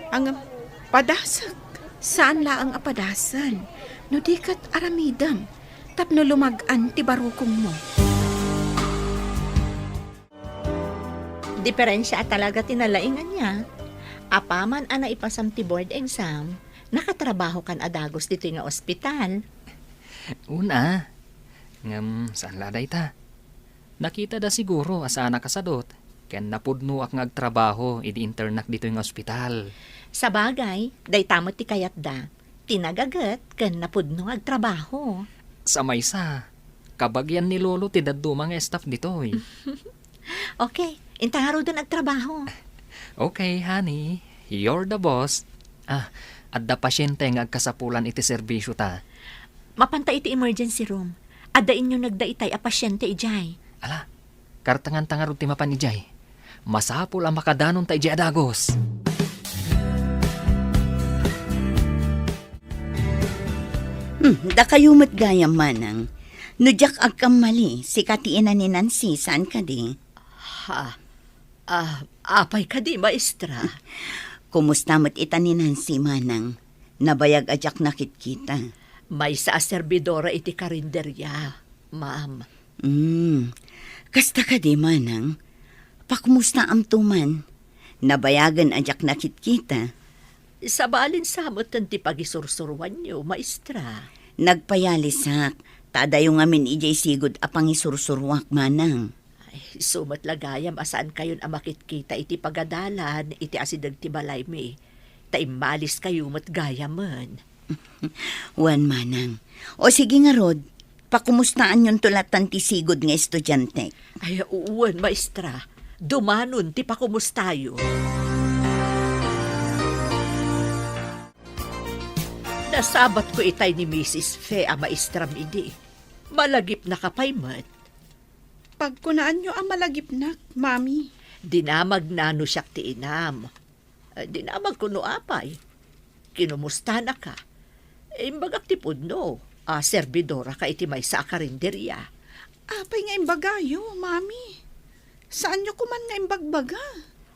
Ngem, padasek. Saan laeng a padasen, no di ket aramidem, tapno lumag-an ti barukongmo. Diferensia a talaga ti nalaing ania. Apaman a naipasam ti board exam, nakatrabahokan a dagus ditoy nga ospital. Una, ngem saan la dayta. Nakitada siguro a saanak a sadut, ken napudnoak nga agtrabaho idi internak ditoy nga ospital. Sabagay, dayta met ti kayatda. Ti nagaget ken napudno nga agtrabaho. Sa maysa, kabagian ni Lolo ti dadduma nga staff ditoy. Okay, inta ngaruden agtrabaho. Okay, honey. You're the boss. Ah, adda pasiente nga agkasapulan iti serbisio ta. Mapanta iti emergency room. Adda inyunegda itay a pasiente idiay. Ala, kartenganta ngarud ti mapan idiay. Masapul a makadanonta idiay a dagus. Hmm, dakayo met gayam, manang. No diak agkammali, sika ti ina ni Nancy, saan kadi? Ha? Ah, apay kadi, maestra? Kumusta met ita ni Nancy, manang? Nabayag a diak nakitkita. Maysa a serbidora iti karinderia, ma'am. Hmm. Kasta kadi, manang? Pakumustaamto man? Nabayagen a diak nakitkita. Sabalin sa metten ti pagisursuruanyo, maestra. Nagpayalisak, ta adayo ngamin idiay sigud a pangisursuruak, manang. Ay, isu met la gayam a saankayon a makitkita iti pagadalan iti asideg ti balaymi, ta immaliskayo met gayamen. Wen, manang. O sige ngarud, pakumustaanyonto latan ti sigud nga estudiantek. Ay, wen, maestra. Dumanon ti pakumustayo. Nasabatko itay ni Misis Fe a maestram idi. Malagipnaka pay met. Pagkunaanyo a malagipnak, Mami. Dinamagna no siak ti inam. Eh, dinamagko no apay. Kinumustanaka. Imbagak ti pudno a serbidoraka iti maysa a karinderia. Apay nga imbagayo, Mami? Saanyo koman nga imbagbaga?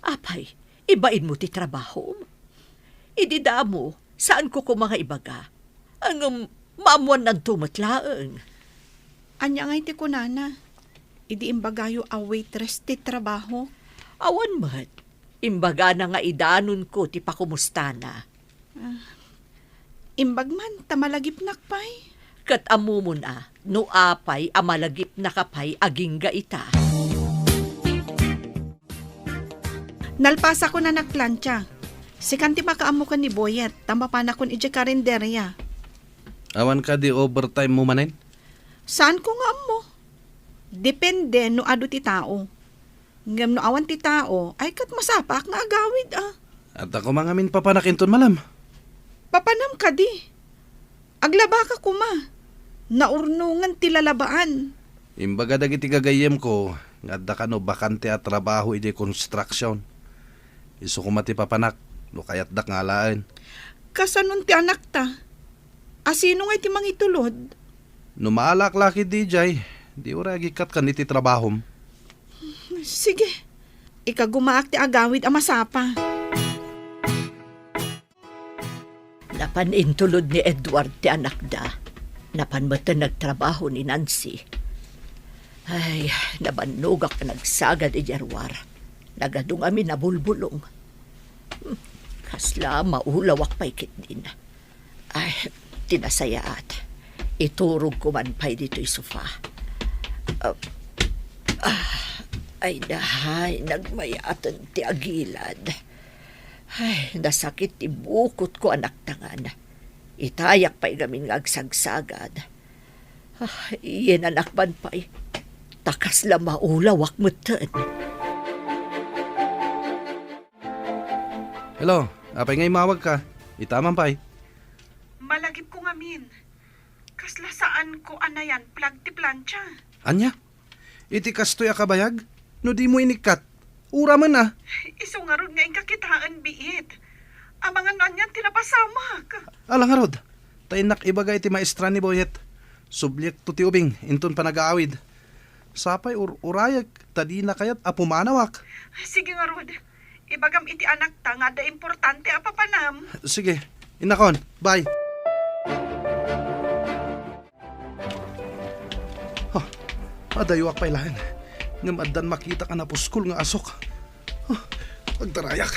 Apay, ibainmo ti trabahom. Idi damo, saanko koma nga ibaga. Ngem, maammuannanto met laeng. Ania ngay ti kunana? Idi imbagayo a waitress ti trabaho? Awan met. Imbagana nga idanonko ti pakumustana. Ah, Imbag man ta malagipnak pay. Ket ammomon a, no apay a malagipnaka pay agingga ita. Nalpasakon a nagplancha. Sikan ti makaammo ken ni Boyet, ta mapanakon idiay karinderia. Awan kadi overtime mo manen? Saanko nga ammo. Depende no adu ti tao. Ngem no awan ti tao, ay ket masapaak nga agawid a. Adda koma ngamin papanak inton malam. Papanam kadi? Aglabaka koma. Naurnongan ti lalabaan. Imbaga dagiti gagayyemko nga adda kano bakante a trabaho idiay construction. Isu koma ti papanak no kayatdak nga alaen. Kasanon ti anakta? A sino ngay ti mangitulod? No maalaak la ketdi idiay, di uray agikkat ken iti trabahom. Sige. Ikagumaak ti agawid a masapa. Napan intulod ni Edward ti anakda. Napan metten nagtrabaho ni Nancy. Ay, nabannogak a nagsagad idiay ruar. Nagadu ngamin a bulbulong. Hmm, kasla maulawak pay ketdin. Ay, ti nasayaat. Iturogko man pay ditoy sofa. Ah, ah, ay, dahay, nagmayaten ti agilad. Ay, nasakit ti bukotko a naktangan. Itayak pay ngamin nga agsagsagad. Ah, iyenanak man pay. Ta kasla maulawak metten. Hello, apay nga immawagka? Ita man pay. Malagipko ngamin. Kasla saanko a nayan-plag ti plancha. Ania? Iti kastoy a kabayag? No dimo inikkat, uramen a. Isu ngarud nga inka kitaen, biit. Amangan no anian ti napasamak. Ala ngarud, ta innak ibaga iti maestra ni Boyet. Subliekto ti ubing inton panagaawid. Sapay ur-urayek ta dina kayat a pumanawak. Sige ngarud. Ibagam iti anakta nga adda importante a papanam. Sige, innakon. Bye. Huh, adayuak pay laeng. Ngem addan makitak a napuskol nga asok. Huh, agtarayak.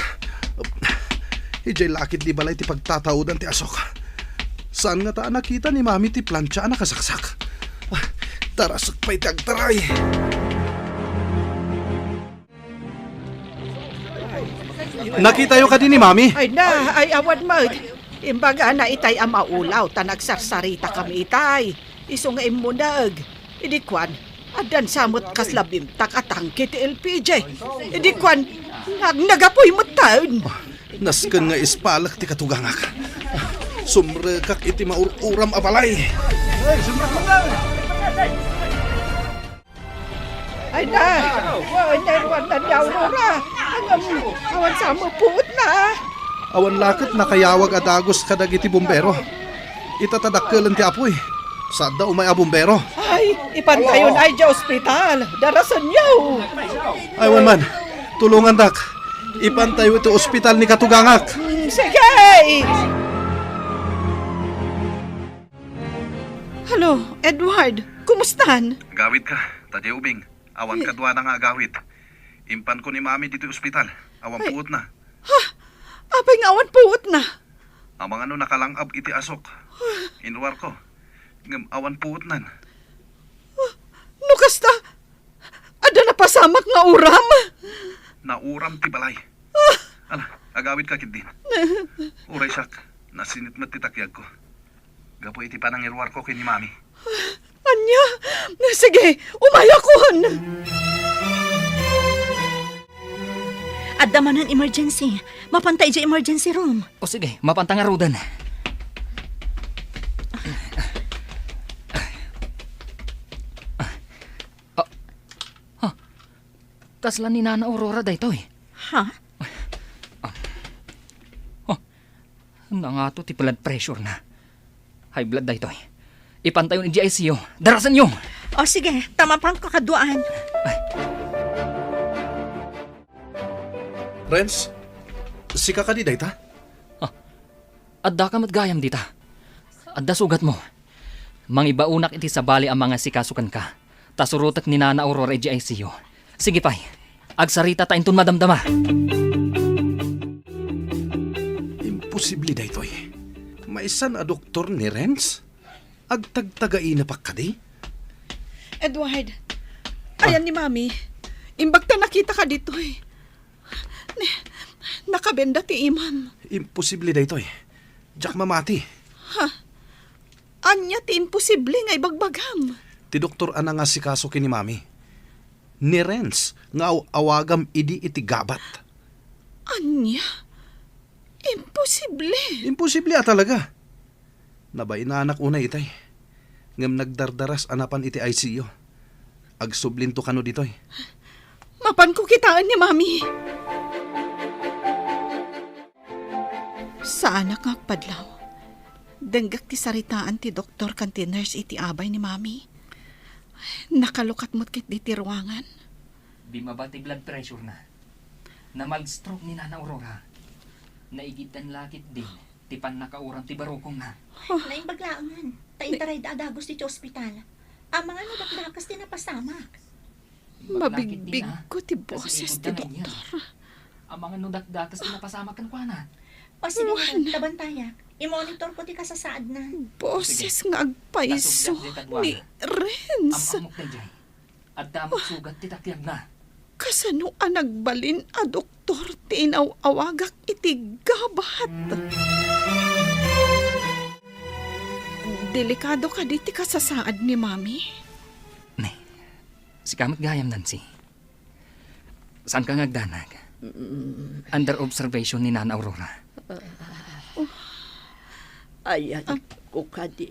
Idiay lakid di balay ti pagtataodan ti asok. Saan ngata a nakita ni Mami ti plancha a nakasaksak? Ah, tarasek pay ti agtaray. Nakitayo kadi ni Mami? Ay na, ay awan met. Imbagana itay a maulaw ta nagsarsaritakami itay. Isu nga immuneg. Idi kuan, addan sa met kasla bimtak a tangke ti L P G. Idi kuan, nag-, nagapuy metten. Nasken nga ispalek ti katugangak. Sumrekak iti maur-uram a balay. Ay na! Ay na, Aurora! Awan, awan sa met puotna! Awan la ket nakayawag a dagus kadagiti bumbero. Ita ta dakkelen ti apuy. Saanda umay a bumbero. Ay, ipantayon ay di ospital. Darasenyo! Ay, wen man. Tulongandak. Ipantayo iti ospital ni katugangak. Mm, sige! Hello, Edward. Kumustan? Agawidka, ta diay ubing. Awan kaduana nga agawid. Impanko ni Mami ditoy ospital. Awan puotna. Ha? Apay nga awan puotna? Amangan no nakalang-ab iti asok. Inruarko. Ngem awan puotnan. No kasta, adda napasamak nga uram? Nauram ti balay. Ala, agawidka ketdin. Uray siak, nasinit met ti takiagko. Gapu iti panangiruarko ken ni Mami. Ania? Sige, umayakon! Adda manen emergency. Mapanta idiay emergency room. O sige, mapanta ngaruden. Ah, ah, kasla ni Nana Aurora daytoy? Ha? Oh, nangato ti blood pressure na. High blood daytoy. Ipantayon idiay I C U. Darasenyo! O sige, ta mapanko kaduaan. Ay. Renz, sika kadi dayta? Ah, addaka met gayam dita. Adda sugatmo. Mangibaonak iti sabali a mangasikaso kenka. Ta surotek ni Nana Aurora idiay I C U. Sige pay. Agsarita ta inton madamdama. Imposible daytoy. Maysan a doktor ni Renz? Agtagtagaina pa kadi? Edward, Ah. ayan ni Mami. Imbag ta nakita ka ditoy. Ne, nakabenda ti imam. Imposible daytoy. Diak mamati. Ha? Ania ti imposible nga ibagbagam? Ti doktor a nangasikaso ken ni Mami. Ni Renz nga aw-awagam idi iti gabat. Ania? Imposible. Imposible a talaga. Nabainanak unay itay. Ngem nagdardaras a napan iti I C U. Agsublinto kano ditoy. Mapanko kitaen ni Mami. Saanak nga agpadlaw. Denggak ti saritaan ti doktor ken ti nurse iti abay ni Mami. Nakalukat met ketdi ti ruangan. Bimaba ti blood pressure na. Namild stroke ni Nana Aurora. Naigiddan la ketdin ti pannakauram ti barukongna. Naimbag laengen, ta intarayda a dagus iti ospital. Amangan no dakdakes ti napasamak. Imbag la ketdin, ah, ta sinigodda nga inya. Mabigbigko ti boses ti doktor. Amangan no dakdakes ti napasamak kenkuana. O, sige, Juan. Tabantayak. Imonitorko ti kasasaadna. Boses nga agpayso ni Renz. Sige. Am-ammok daydiay. Adda met sugat ti takiagna. Kasano a nagbalin a doktor ti inaw-awagak iti gabat? Delikado kadi ti kasasaad ni Mami? Ne, sika met gayam, Nancy. Saanka nga agdanag. Mm. Under observation ni Nana Aurora. Ayanko kadi.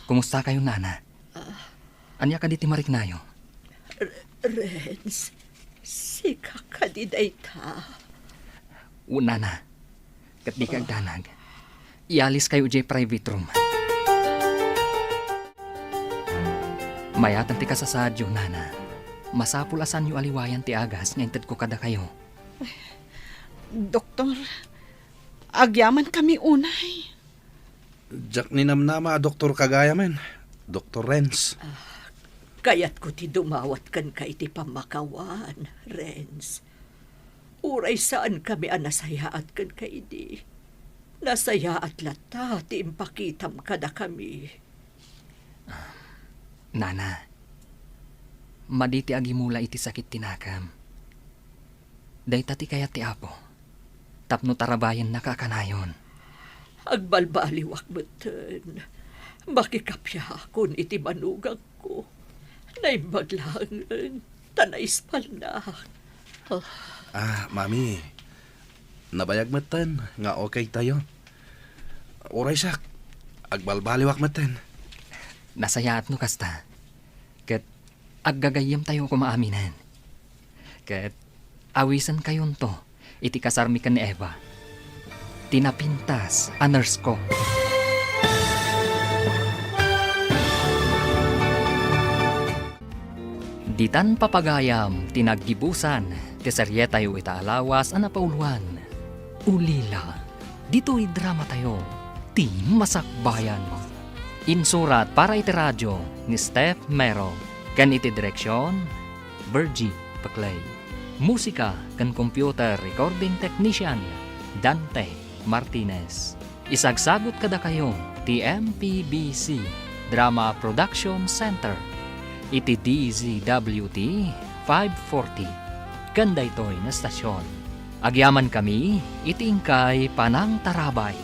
Kumusta kayo, Nana? Ania kadi ti mariknayo? R-, Renz, sika kadi dayta? Wen, Nana. Ket dika agdanag. Ialiskayo idiay private room. Mayatan ti kasasaadyo, Nana. Masapul a saanyo aliwayan ti agas nga intedko kadakayo. Doktor, agyamankami unay. Diak ninamnama a doktorka gayamen, Doktor Renz. Ah, kayatko ti dumawat kenka iti pammakawan, Renz. Uray saankami a nasayaat kenka idi, nasayaat latta ti impakitam kadakami. Ah, Nana, madi ti agimula iti sakit ti nakam. Dayta ti kayat ti Apo, tapno tarabayennaka a kanayon. Agbalbaliwak metten. Makikapiakon iti manugangko. Naimbag laengen ta naispalnak. Ah. Ah, Mami, nabayag metten nga okay tayo. Uray siak, agbalbaliwak metten. Nasayaat no kasta. Ket aggagayyemtayo koma aminen. Ket awisenkayonto iti kasarmi ken ni Eva, ti napintas a nurse ko. Ditan papagayam ti naggibusan ti serietayo ita a lawas a napauluan, Ulila. Ditoy dramatayo, Ti Masakbayan. Insurat para iti radio ni Steph Mero, ken iti direksion, Virgie Paclay. Musika ken computer recording technician, Dante Martinez. Isagsagut kadakayo ti M P B C Drama Production Center iti D Z W T five forty ken daytoy nga estasion. Agyamankami iti inkay panangtarabay.